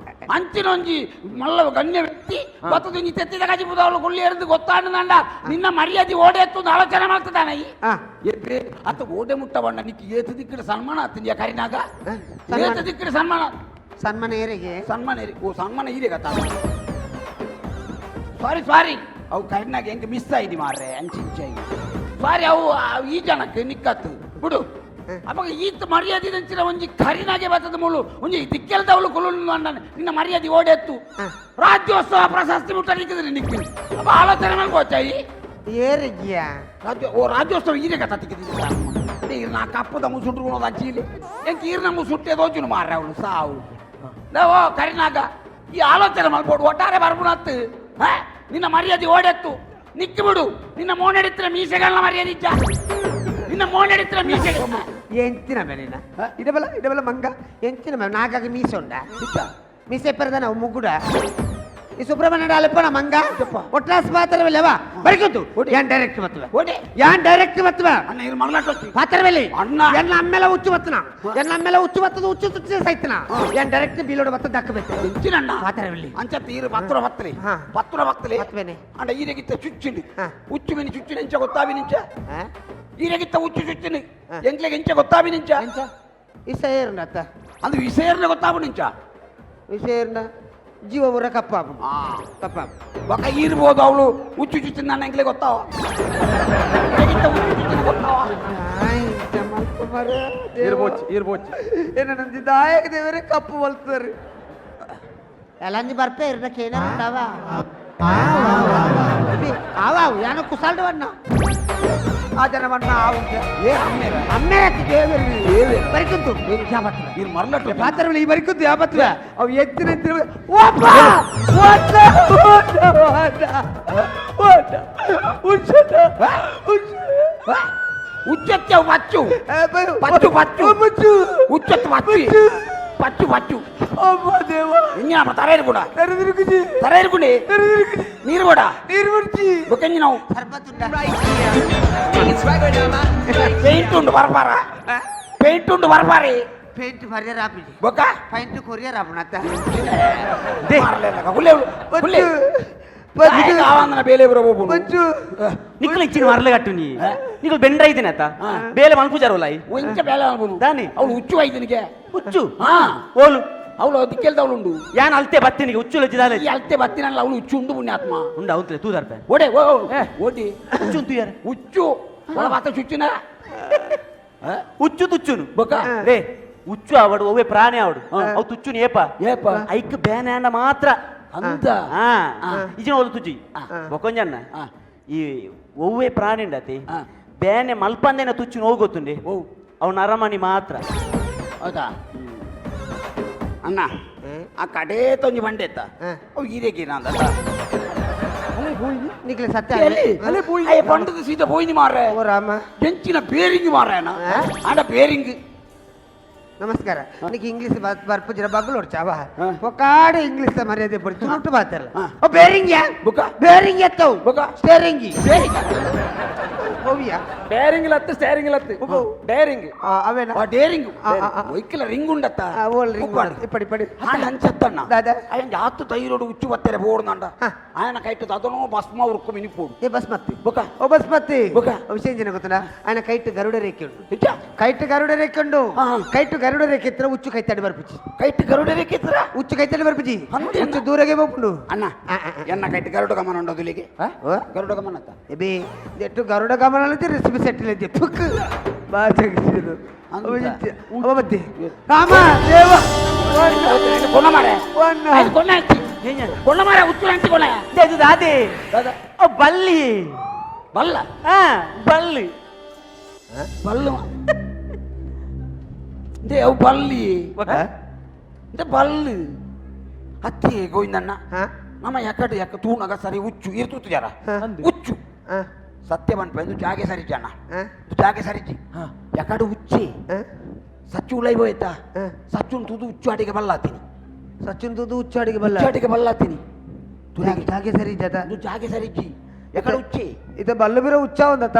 ಅಂಚಿನ ಒಂಜಿ ಮಲ್ಲ ಗಣ್ಯ ವ್ಯಕ್ತಿ ಬತ್ತದೊಂಜಿ ತೆತ್ತಿದ ಕಜಿಪುದ ಅವಳು ಗುಳ್ಳಿ ಎರೆದು ಗೊತ್ತಾಂಡ ನಿನ್ನ ಮರ್ಯಾದೆ ಓಡೆ ಎತ್ತು ಒಂದು ಆಲೋಚನೆ ಮಾಡ್ತದಾನ ಈ. ಎಬ್ಬೆ ಅತ್ತ ಓಡೆ ಮುಟ್ಟ ಬಣ್ಣ ನಿಕ್ಕಿ ಏತು ದಿಕ್ಕಿಡ ಸನ್ಮಾನ ಆತಿಂದ್ಯಾ ಕರಿನಾಗ? ಸನ್ಮಾನ. ಏತು ದಿಕ್ಕಿಡ ಸನ್ಮಾನ. ಸನ್ಮಾನ ಏರಿಗೆ? ಸನ್ಮಾನ ಏರಿ? ಓ, ಸನ್ಮಾನ ಇದೆ ಕತ್ತ. ಸಾರಿ ಸಾರಿ, ಅವು ಕರಿನಾಗ ಹೆಂಗೆ ಮಿಸ್ ಆಯ್ದಿ ಮಾರ್ರೆ. ಅಂಚಿಂಚ ಸಾರಿ. ಅವು ಅವು ಈ ಜನಕ್ಕೆ ನಿಕ್ಕತ್ತು ಬಿಡು. ಅವಾಗ ಈತ ಮರ್ಯಾದೆ ನಂಚಿನ ಒಂಜಿ ಕರಿನಾಗೆ ಬರ್ತದ ಮುಳು ಒಂಜಿ ದಿಕ್ಕೆಲ್ದವಳು ಕುಲು ಅಣ್ಣ ನಿನ್ನ ಮರ್ಯಾದೆ ಓಡೆತ್ತು. ರಾಜ್ಯೋತ್ಸವ ಪ್ರಶಸ್ತಿ ಮುಟ್ಟ ನಿಕ್ಕಿದ್ರೆ ನಿಕ್ಕಿ ಅಪ್ಪ ಆಲೋಚನೆ ಮಾಡ್ಕೋಚಾಯಿ. ಏರಿಗ್ಯಾ? ರಾಜ್ಯ, ಓ, ರಾಜ್ಯೋತ್ಸವ ಈರೆ ಕಥ ತಿಕ್ಕಿದ್ದೀನಿ. ನಾ ಕಪ್ಪದ ಮುಸುಂಟ್ರು ಅಂಚಿಲಿ ಎಂಕ್ ಈರ್ನ ಮುಸುಂಟೆ ದೋಚುನು ಮಾರ್ರೆ ಅವಳು ಸಾವು. ಓ ಕರಿನಾಗ, ಈ ಆಲೋಚನೆ ಮಾಡ್ಬೋದು. ಒಟ್ಟಾರೆ ಬರ್ಬುಣತ್ತು ನಿನ್ನ ಮರ್ಯಾದೆ ಓಡೆತ್ತು ನಿಕ್ಕಿ ಬಿಡು. ನಿನ್ನ ಮೋನೆಡಿತ್ರ ಮೀಸೆಗಳನ್ನ ಮರ್ಯಾದೆ ಇಜ್ಜ? ನಿನ್ನ ಮೋನೆಡಿತ್ರ ಮೀಸೆ. ಎಂಚಿನ ಮೇಲಿನ ಇಡಬಲ ಇಡಬಲ ಮಂಗ ಎಂಚಿನ ಮೇಲೆ ನಾಗಾಗ ಮೀಸೆ ಉಂಡ? ಮೀಸೆ ಪೆರದ ನಾವು ಮುಗ್ಗುಡ. ಈ ಸುಬ್ರಹ್ಮಣ್ಯ ಅಲ್ಲಪ್ಪನ ಮಂಗ ಒಟ್ರಾಸ್ ಪಾತ್ರವಿಲ್ಲವಾ ಬರಿಕುಂತು. ಯಾನ್ ಡೈರೆಕ್ಟ್ ಬತ್ತುವೆ. ಓಡೆ. ಯಾನ್ ಡೈರೆಕ್ಟ್ ಬತ್ತುವೆ. ಅಣ್ಣ, ಇದು ಮಲ್ನಾಟೊತ್ತಿ. ಪಾತ್ರವೆಲ್ಲಿ. ಅಣ್ಣ. ಎನ್ನ ಅಮ್ಮೆಲ ಹುಚ್ಚು ಬತ್ತನ, ಎನ್ನ ಅಮ್ಮೆಲ ಹುಚ್ಚು ಬತ್ತದ. ಹುಚ್ಚು ತುಚ್ಚು ಸೈತನ. ಯಾನ್ ಡೈರೆಕ್ಟ್ ಬೀಲೋಡು ಬತ್ತ ದಕ್ಕಬೇಕು. ಎಂಚಿನ ಅಣ್ಣ? ಪಾತ್ರವಿಲ್ಲಿ. ಅಂಚ ತೀರು ಪತ್ರ ಬತ್ತಲಿ. ಪತ್ರ ಬತ್ತಲಿ. ಬತ್ವೇನೆ. ಅಂಡ ಈರೆಗಿತ್ತ ಚುಚ್ಚಿಂಡು. ಹುಚ್ಚು ಮಿನಿ ಚುಚ್ಚು ನಿಂಚ ಗೊತ್ತಾವಿ ನಿಂಚ? ಈರೆಗಿತ್ತ ಹುಚ್ಚು ಚುಚ್ಚಿನ ಎಂಕ್ಲೆಗೆ ಎಂಚ ಗೊತ್ತಾವಿ ನಿಂಚ? ಇಸ ಏರುಂಡ ಅತ್ತ. ಅದು ವಿಷಯರ್ನ ಗೊತ್ತಾವು ನಿಂಚ? ವಿಷಯ ಏರುಂಡ ಜೀವ ಊರ ಕಪ್ಪಾಪು. ಕಪ್ಪಾಪು. ಬಕ ಇರ್ಬೋದು. ಅವಳು ಹುಚ್ಚು ಚುಚ್ಚಿನ ನನ್ನ ಎಂಕ್ಲೆ ಗೊತ್ತಾವ? ಈರೆಗಿತ್ತ ಹುಚ್ಚು ಚುಚ್ಚಿನ ಗೊತ್ತಾವ? ಇರ್ಬೋಚಿ ಇರ್ಬೋಚಿ. ಏನಂದ ದಾಯಕ ದೇವರೇ ಕಪ್ಪು ಬಲ್ತಾರೆ ಎಲ್ಲಂಜಿ ಬರ್ಪೆ ಇರ್ನ ಕೇನ ಉಂಡವ ಆವ ಯಾನ ಕುಸಾಲ್ಡವನ್ನ ಆ ಜನವನ್ನ ಆವು. ಏ ಅಮ್ಮೇರ. ಅಮ್ಮೇರ ದೇವರು ಬರಿಕುಂತು ಯಾವತ್ತು? ನೀನು ಮರ್ಲಟ್ಟು. ಪಾತ್ರಗಳು ಈ ಬರಿಕುಂತು ಯಾವತ್ತು? ಅವು ಎತ್ತಿನ ಎತ್ತಿನ ಓಪ ಓಟ ಓಟ ಓಟ ಓಟ ಉಚ್ಚಟ ಉಚ್ಚ. ಹುಚ್ಚತ್ತೆ ಅವು ಪಚ್ಚು ಪಚ್ಚು ಪಚ್ಚು. ಪಚ್ಚು. ಹುಚ್ಚತ್ತು ಪಚ್ಚು. ಪಚ್ಚು. ಪಚ್ಚು ಪಚ್ಚು ಅಮ್ಮ ದೇವ ಇಂಜಿನ ತರೆ ಇರ್ಕುಡ ತೆರೆದಿರುಕುಜಿ ತರೆ ಇರ್ಕುಂಡಿ ತೆರೆದಿರುಕುಜಿ ನೀರು ಬೋಡ ನೀರು ಮುರ್ಚಿ ಬೊಕ್ಕ ನಾವು ಸರ್ಬತ್ ಉಂಡ ಪೇಂಟ್ ಉಂಡು ಬರ್ಪಾರ ಪೇಂಟ್ ಉಂಡು ಬರ್ಪಾರಿ ಪೇಂಟ್ ಬರ್ಯರ್ ಆಪಿಜಿ ಬೊಕ್ಕ ಪೈಂಟ್ ಕೊರಿಯರ್ ಆಪುನತ್ತ ಕುಲ್ಲೆ ಕುಲ್ಲೆ ಆವಂದನ ಬೇಲೆ ಬರೋ ಬಚ್ಚು ನಿಕ್ಕಲು ಇಚ್ಚಿನ ಮರಲೆ ಕಟ್ಟು ನೀ ನಿಕ್ಕಲು ಬೆಂಡ್ರ ಇದ್ದೀನಿ ಆತ ಬೇಲೆ ಮಲ್ಪುಜಾರೋಲಾಯಿ ಒಂಚ ಬೇಲೆ ಅನ್ಬೋದು ದಾನಿ. ಅವಳು ಹುಚ್ಚು ಆಯ್ತನಿಗೆ ಹುಚ್ಚು ಹಾ ಓಲು ಅವಳು ದಿಕ್ಕೆಲ್ದ ಅವಳು ಉಂಡು ಯಾನ್ ಅಲ್ತೆ ಬತ್ತಿನಿಗೆ ಹುಚ್ಚು ಲಜ್ಜಿದಾಲೆ ಈ ಅಲ್ತೆ ಬತ್ತಿನಲ್ಲ ಅವಳು ಹುಚ್ಚು ಉಂಡು ಪುಣ್ಯಾತ್ಮ ಉಂಡ ಅವಂತಲೆ ತೂದಾರ್ಪೆ ಓಡೆ ಓ ಓಡಿ ಹುಚ್ಚು ತುಯ್ಯಾರ ಹುಚ್ಚು ಒಳ ಬಾತ ಚುಚ್ಚಿನ ಹುಚ್ಚು ತುಚ್ಚುನು ಬೊಕ್ಕ ರೇ ಹುಚ್ಚು ಆವಡು ಒವ್ವೆ ಪ್ರಾಣಿ ಆವಡು ಅವು ತುಚ್ಚುನು ಏಪ ಏಪ ಐಕ್ ಬೇನೆ ಅಂಡ ಮಾತ್ರ ಅಂತ ಹಾ ಇಜಿನ ಓಲು ತುಜ್ಜಿ ಬೊಕೊಂಜನ್ನ ಆ. ಈ ಒವ್ವೆ ಪ್ರಾಣಿ ಉಂಡತಿ ಆ. ಬೇನೆ ಮಲ್ಪಂದೇನ ತುಚ್ಚು ನೋವು ಗೊತ್ತುಂಡಿ ಓ ಅವು ನರಮಣಿ ಮಾತ್ರ ಹೌದಾ ಅಣ್ಣ ಆ ಕಡೆ ತೊಂಜಿ ಬಂಡೆ ಇತ್ತ ಅವು ಹೀರೇಕಿ ಅಂದ ನಿಕ್ಲೆ ಸತ್ಯ ಅಯ್ಯ ಪಂಡದ ಸೀದಾ ಪೋಯಿನಿ ಮಾರ್ರೆ ಓ ರಾಮ ಎಂಚಿನ ಬೇರಿಂಗ್ ಮಾರ್ರೆ ಅಣ್ಣ ಆಂಡ ಬೇರಿಂಗ್ ನಮಸ್ಕಾರ ನಿಕ್ ಇಂಗ್ಲಿಷ್ ಬರ್ಪುಜಿರ ಬಗ್ಲು ಹೊಡ್ಚಾವ ಒಕ್ಕಾಡೆ ಇಂಗ್ಲಿಷ್ ಮರ್ಯಾದೆ ಪಡಿ ತುಳುಟು ಮಾತಾಡಲ್ಲ ಓ ಬೇರಿಂಗ್ ಬುಕ್ಕ. ಬೇರಿಂಗ್ ಎತ್ತವು ಬುಕ್ಕ. ಸ್ಟೇರಿಂಗಿ ಹೋವಿಯಾ ಬೇರಿಂಗ್ ಲತ್ತು ಸ್ಟೇರಿಂಗ್ ಲತ್ತು ಡೇರಿಂಗ್ ಅವೇನ ಆ ಡೇರಿಂಗ್ ಆ, ಆ, ಆ. ಒಯ್ಕಲ ರಿಂಗ್ ಉಂಡತ್ತ ಆ, ಓಲ್ ರಿಂಗ್ ಇಪ್ಪಡಿ ಇಪ್ಪಡಿ ಆಂಡ ಅಂಚತ್ತಣ್ಣ ದಾದಾ. ಅಯ್ಯಂಜ ಆತು ತೈರೋಡು ಉಚ್ಚು ಬತ್ತಾರೆ ಬೋಡ್ನಂಡ ಹಾ. ಆಯನ ಕೈಟು ಅದನೋ ಭಸ್ಮ ಉರುಕು ಮಿನಿ ಪೋಡು ಏ ಬಸ್ಮತ್ತಿ ಬೊಕ್ಕ. ಓ ಬಸ್ಮತ್ತಿ ಬೊಕ್ಕ. ವಿಷಯ ಏನ ಗೊತ್ತಲ್ಲ ఆయన ಕೈಟ್ ಗರುಡ ರೇಖೆ ಉಂಟು ನಿಜ ಕೈಟ್ ಗರುಡ ರೇಖೆ ಉಂಡು ಹಾ. ಕೈಟ್ ಗರುಡ ರೇಖೆ ಇತ್ರ ಉಚ್ಚು ಕೈತಾಡಿ ಬರ್ಪುಜಿ ಕೈಟ್ ಗರುಡ ರೇಖೆ ಉಚ್ಚು ಕೈತಾಡಿ ಬರ್ಪುಜಿ ಅಂತೆ ಉಚ್ಚು ದೂರಗೆ ಹೋಗ್ಪುಂಡು ಅಣ್ಣ ಆ, ಆ, ಆ. ಎನ್ನ ಕೈಟ್ ಗರುಡ ಗಮನ ಉಂಡು ಅದುಲಿಗೆ ಓ? ಗರುಡ ಗಮನ ಅತ್ತ ಎಬಿ ಎಟ್ಟು ಗರುಡ ಗಮನ ರೆಸಿಪಿ ಸೆಟ್ಟಿಲ್ ಐತೆ ಪುಕ್ ಬಾ ಜಗಿಸಿದ್ರು ಅಂತ. ಅವಬತ್ತಿ ರಾಮ ದೇವ ಕೊನ ಮಾರೆ ಒನ್ನ. ಆಯ್ತು, ಕೊನ್ನ ಅಂಚಿ ಕೊನ್ನ ಮಾರೆ ಉಚ್ಚು ಅಂಚಿ ಕೊನ ಅದು ದಾದೆ ಓ ಬಲ್ಲಿ ಬಲ್ಲ ಹಾ ಬಲ್ಲಿ ಬಲ್ಲು they ಅವು ಬಲ್ಲಿ ಬೊಕ್ಕ? they ಬಲ್ಲು ಅತ್ತಿ ಗೋವಿಂದಣ್ಣ ಹಾ? ನಮ್ಮ ಎಕಡೆ ಎಕ್ಕ ತೂನಗ ಸರಿ ಉಚ್ಚು ಇರ್ತುತ್ತು ಜರ ಹಾ. ಉಚ್ಚು ಆ, ಸತ್ಯ ಪನ್ಪ ಇದು ಜಾಗೆ ಸರಿಜಿ ಅಣ್ಣ ಆ, ಇದು ಜಾಗೆ ಸರಿಜಿ ಎಕಡೆ ಉಚ್ಚಿ ಆ. ಸಚ್ಚು ಉಲೈ ಹೋಯ್ತಾ ಹಾ. ಸಚ್ಚುನ್ ತುದು ಉಚ್ಚು ಅಡಿಗೆ ಬಲ್ಲಾತೀನಿ ಸಚಿನ್ ದುದು ಉಚ್ಚು ಅಡಿಗೆ ಬಲ್ಲ ಉಚ್ಚು ಅಡಿಗೆ ಬಲ್ಲಾತೀನಿ ಜಾಗೆ- ಜಾಗೆ ಸರಿ ಜದ ಇದು ಜಾಗೆ ಸರಿಜಿ ಎಕಡೆ ಉಚ್ಚಿ ಇದ ಬಲ್ಲು ಬಿರೋ ಉಚ್ಚ ಒಂದತ್ತ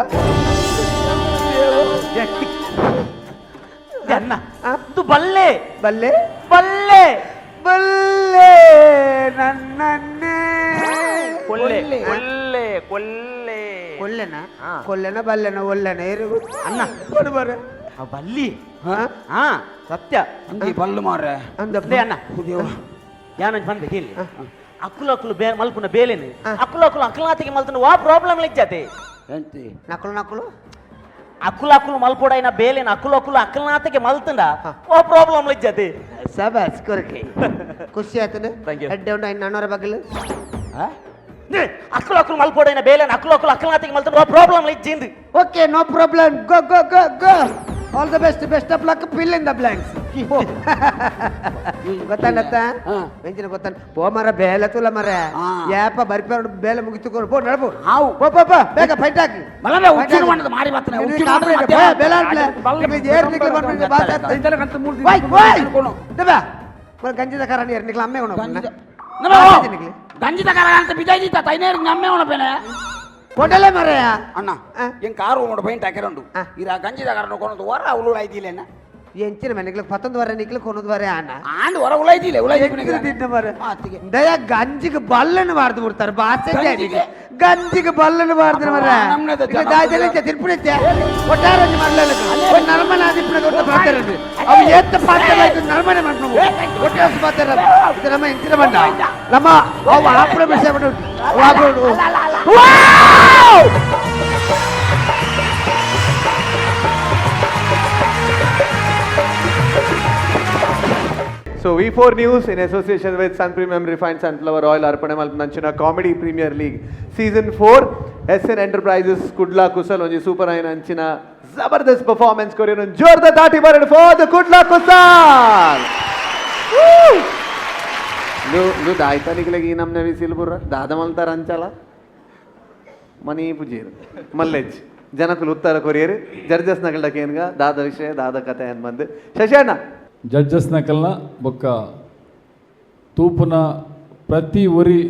ಅಣ್ಣ ಆ? ಇದು ಬಲ್ಲೆ ಬಲ್ಲೆ ಬಲ್ಲೆ ಬಲ್ಲೆ ನನ್ನನ್ನೇ ಕೊಲ್ಲೆ ಕೊಲ್ಲೆ ಕೊಲ್ಲೆ ಕೊಲ್ಲೆನ ಕೊಲ್ಲೆನ ಬಲ್ಲೆನ ಒಲ್ಲೆನ ಏರು ಅಣ್ಣ. ಬರ ಆ ಬಲ್ಲಿ ಹಾ ಹಾ ಸತ್ಯ ಅಂದಿ ಬಲ್ಲು ಮಾರ್ರೆ ಅಂದ ಅದೇ ಅಣ್ಣ ಯಾನಂಜ್ ಬಂದ್ಬೇಕು ಇಲ್ಲಿ ಅಕ್ಕುಲು ಅಕ್ಕುಲು ಬೇ ಮಲ್ಪುನ ಬೇಲೆನೆ ಅಕ್ಕುಲು ಅಕ್ಕುಲು ಅಕ್ಕಲಾತಿಗೆ ಮಲ್ತನ ವಾ ಪ್ರಾಬ್ಲಮ್ ಲೆಜ್ಜಾತೆ ಎಂತಿ ನಕಲು ನಕಲು ಅಕ್ಕುಲು ಅಕ್ಕುಲು ಮಲ್ಪೊಡೈನ ಬೇಲೆನ ಅಕ್ಕುಲು ಅಕ್ಕುಲು ಅಕ್ಕಲಾತಿಗೆ ಮಲ್ತಂಡ ವಾ ಪ್ರಾಬ್ಲಮ್ ಲೆಜ್ಜಾತೆ ಸಬಾಸ್ ಕೊರಕೆ ಖುಷಿ ಆಯ್ತನ Thank you. ಹೆಡ್ಡೆ ಉಂಡು ಐನ್ ನಾನೂರ ಬಗ್ಲು ಅಕ್ಕುಲು ಅಕ್ಕುಲು ಮಲ್ಪೊಡೈನ ಬೇಲೆನ ಅಕ್ಕುಲು ಅಕ್ಕುಲು ಅಕ್ಕಲಾತಿಗೆ ಮಲ್ತಂಡ ವಾ problem ಲೆಜ್ಜಿಂದು okay no problem go go go go all the best best of luck fill in the blanks ಗೊತ್ತಾನತ್ತ ಹಾ. ಮೆಂಚಿನ ಗೊತ್ತಾನ ಪೋ ಮರ ಬೇಲೆ ತುಲ ಮರ ಹಾ. ಯಾಪ ಬರ್ಪೇರು ಬೇಲೆ ಮುಗಿತುಕೊಂಡು ಪೋ ನಡ್ಬೋ ಹಾವು. ಪೋ ಪೋ ಪೋ ಬೇಗ ಫೈಟ್ ಹಾಕಿ ಮಲ್ಲನೆ ಉಚ್ಚುನು ಮಾಡದು ಮಾರಿ ಬರ್ತನೆ ಉಚ್ಚುನು ಮಾಡದು ಮತ್ತೆ ಬೇಲೆ ಗಂಜಿದ ಕಾರಣ ಏರ್ನಿಕ್ಲ ಅಮ್ಮೆ ಉಣ ಗಂಜಿದ ಕರ ಅಂತ ಬಿಜಾಯಿತ ತೈನೇರು ನಮ್ಮೆ ಉಣ ಪೇನೆ ಕೊಡಲೆ ಮರೆಯ ಅಣ್ಣ ಆ. ಏನ್ ಕಾರು ಉಂಡು ಪೈಂಟ್ ಹಾಕಿರಂಡು ಆ. ಇರ ಗಂಜಿದ ಕರನು ಕೊನದು ಹೊರ ಉಳು ಐದಿಲ್ಲೇನ ಎಂಚಿನ ಮನೆಗ್ಲ ಪತ್ತೊಂದು ವರೆ ನಿಕ್ಲ ಕೊನೊಂದು ವರೆ ಆನ ಆಂಡ್ ಹೊರ ಉಳ ಐದಿಲ್ಲ ಉಳ ತಿನ್ನ ಮರೆ ಆತಿಗೆ ದಯ ಗಂಜಿಗೆ ಬಲ್ಲನ್ನು ಬಾರ್ದು ಬಿಡ್ತಾರೆ ಬಾಸೆ ಗಂಜಿಗೆ? ಗಂಜಿಗೆ ಬಲ್ಲನ್ನು ಬಾರ್ದು ಮರೆ ನಮ್ನೆದ ಜನ. ತಿರ್ಪುಣೆ ಒಟ್ಟಾರೆ ಮಾಡಲಿಲ್ಲ ನರಮನೆ ಆದಿಪ್ಪುಣ ದೊಡ್ಡ ಪಾತ್ರ ಅವು ಏತ್ತ ಪಾತ್ರ ಆಯ್ತು ನರಮನೆ ಮಾಡ್ಕೊಂಡು ಒಟ್ಟಾರೆ ಪಾತ್ರ ಇದು ನಮ್ಮ ಎಂಚಿನ ಬಂಡ ನಮ್ಮ ಅವು ಆಪುಣ ವಿಷಯ ಆಪುಣ so V four news in association with Sun Premium refined sunflower oil ಅರ್ಪಣೆ ಮಲ್ಪನಂಚಿನ comedy premier league season four S N enterprises Kudla Kusal ಒಂಜಿ ಸೂಪರ್ ಐನ್ ಅಂಚಿನ ಜಬರ್ದಸ್ತ್ ಪರ್ಫಾರ್ಮೆನ್ಸ್ ಕೊರಿಯನ್ ಜೋರ್ದ ತಾಟಿ ಬರಡ್ ಫಾರ್ the Kudla Kusal ಲು ದಾಯ್ತಾನಿಗ್ಲೆಗ್ ಈ ನಮ್ನೆ ವಿಸಿಲ್ ಬುರ್ರ ದಾದ ಮಲ್ತಾರ ಅಂಚಲ ಮನಿ ಪುಜೀರ್ ಮಲ್ಲೆಜ್ ಜನಕುಲು ಉತ್ತರ ಕೊರಿಯರ್ ಜರ್ಜಸ್ ನಗಲ್ಡಕೇನ್ಗ ದಾದ ವಿಷಯ ದಾದ ಕಥೆ ಅನ್ ಬಂದು ಶಶಿ ಅಣ್ಣ ಜಡ್ಜಸ್ ನಕಲ್ನ ಬೊಕ್ಕ ತೂಪುನ ಪ್ರತಿ ಒರಿ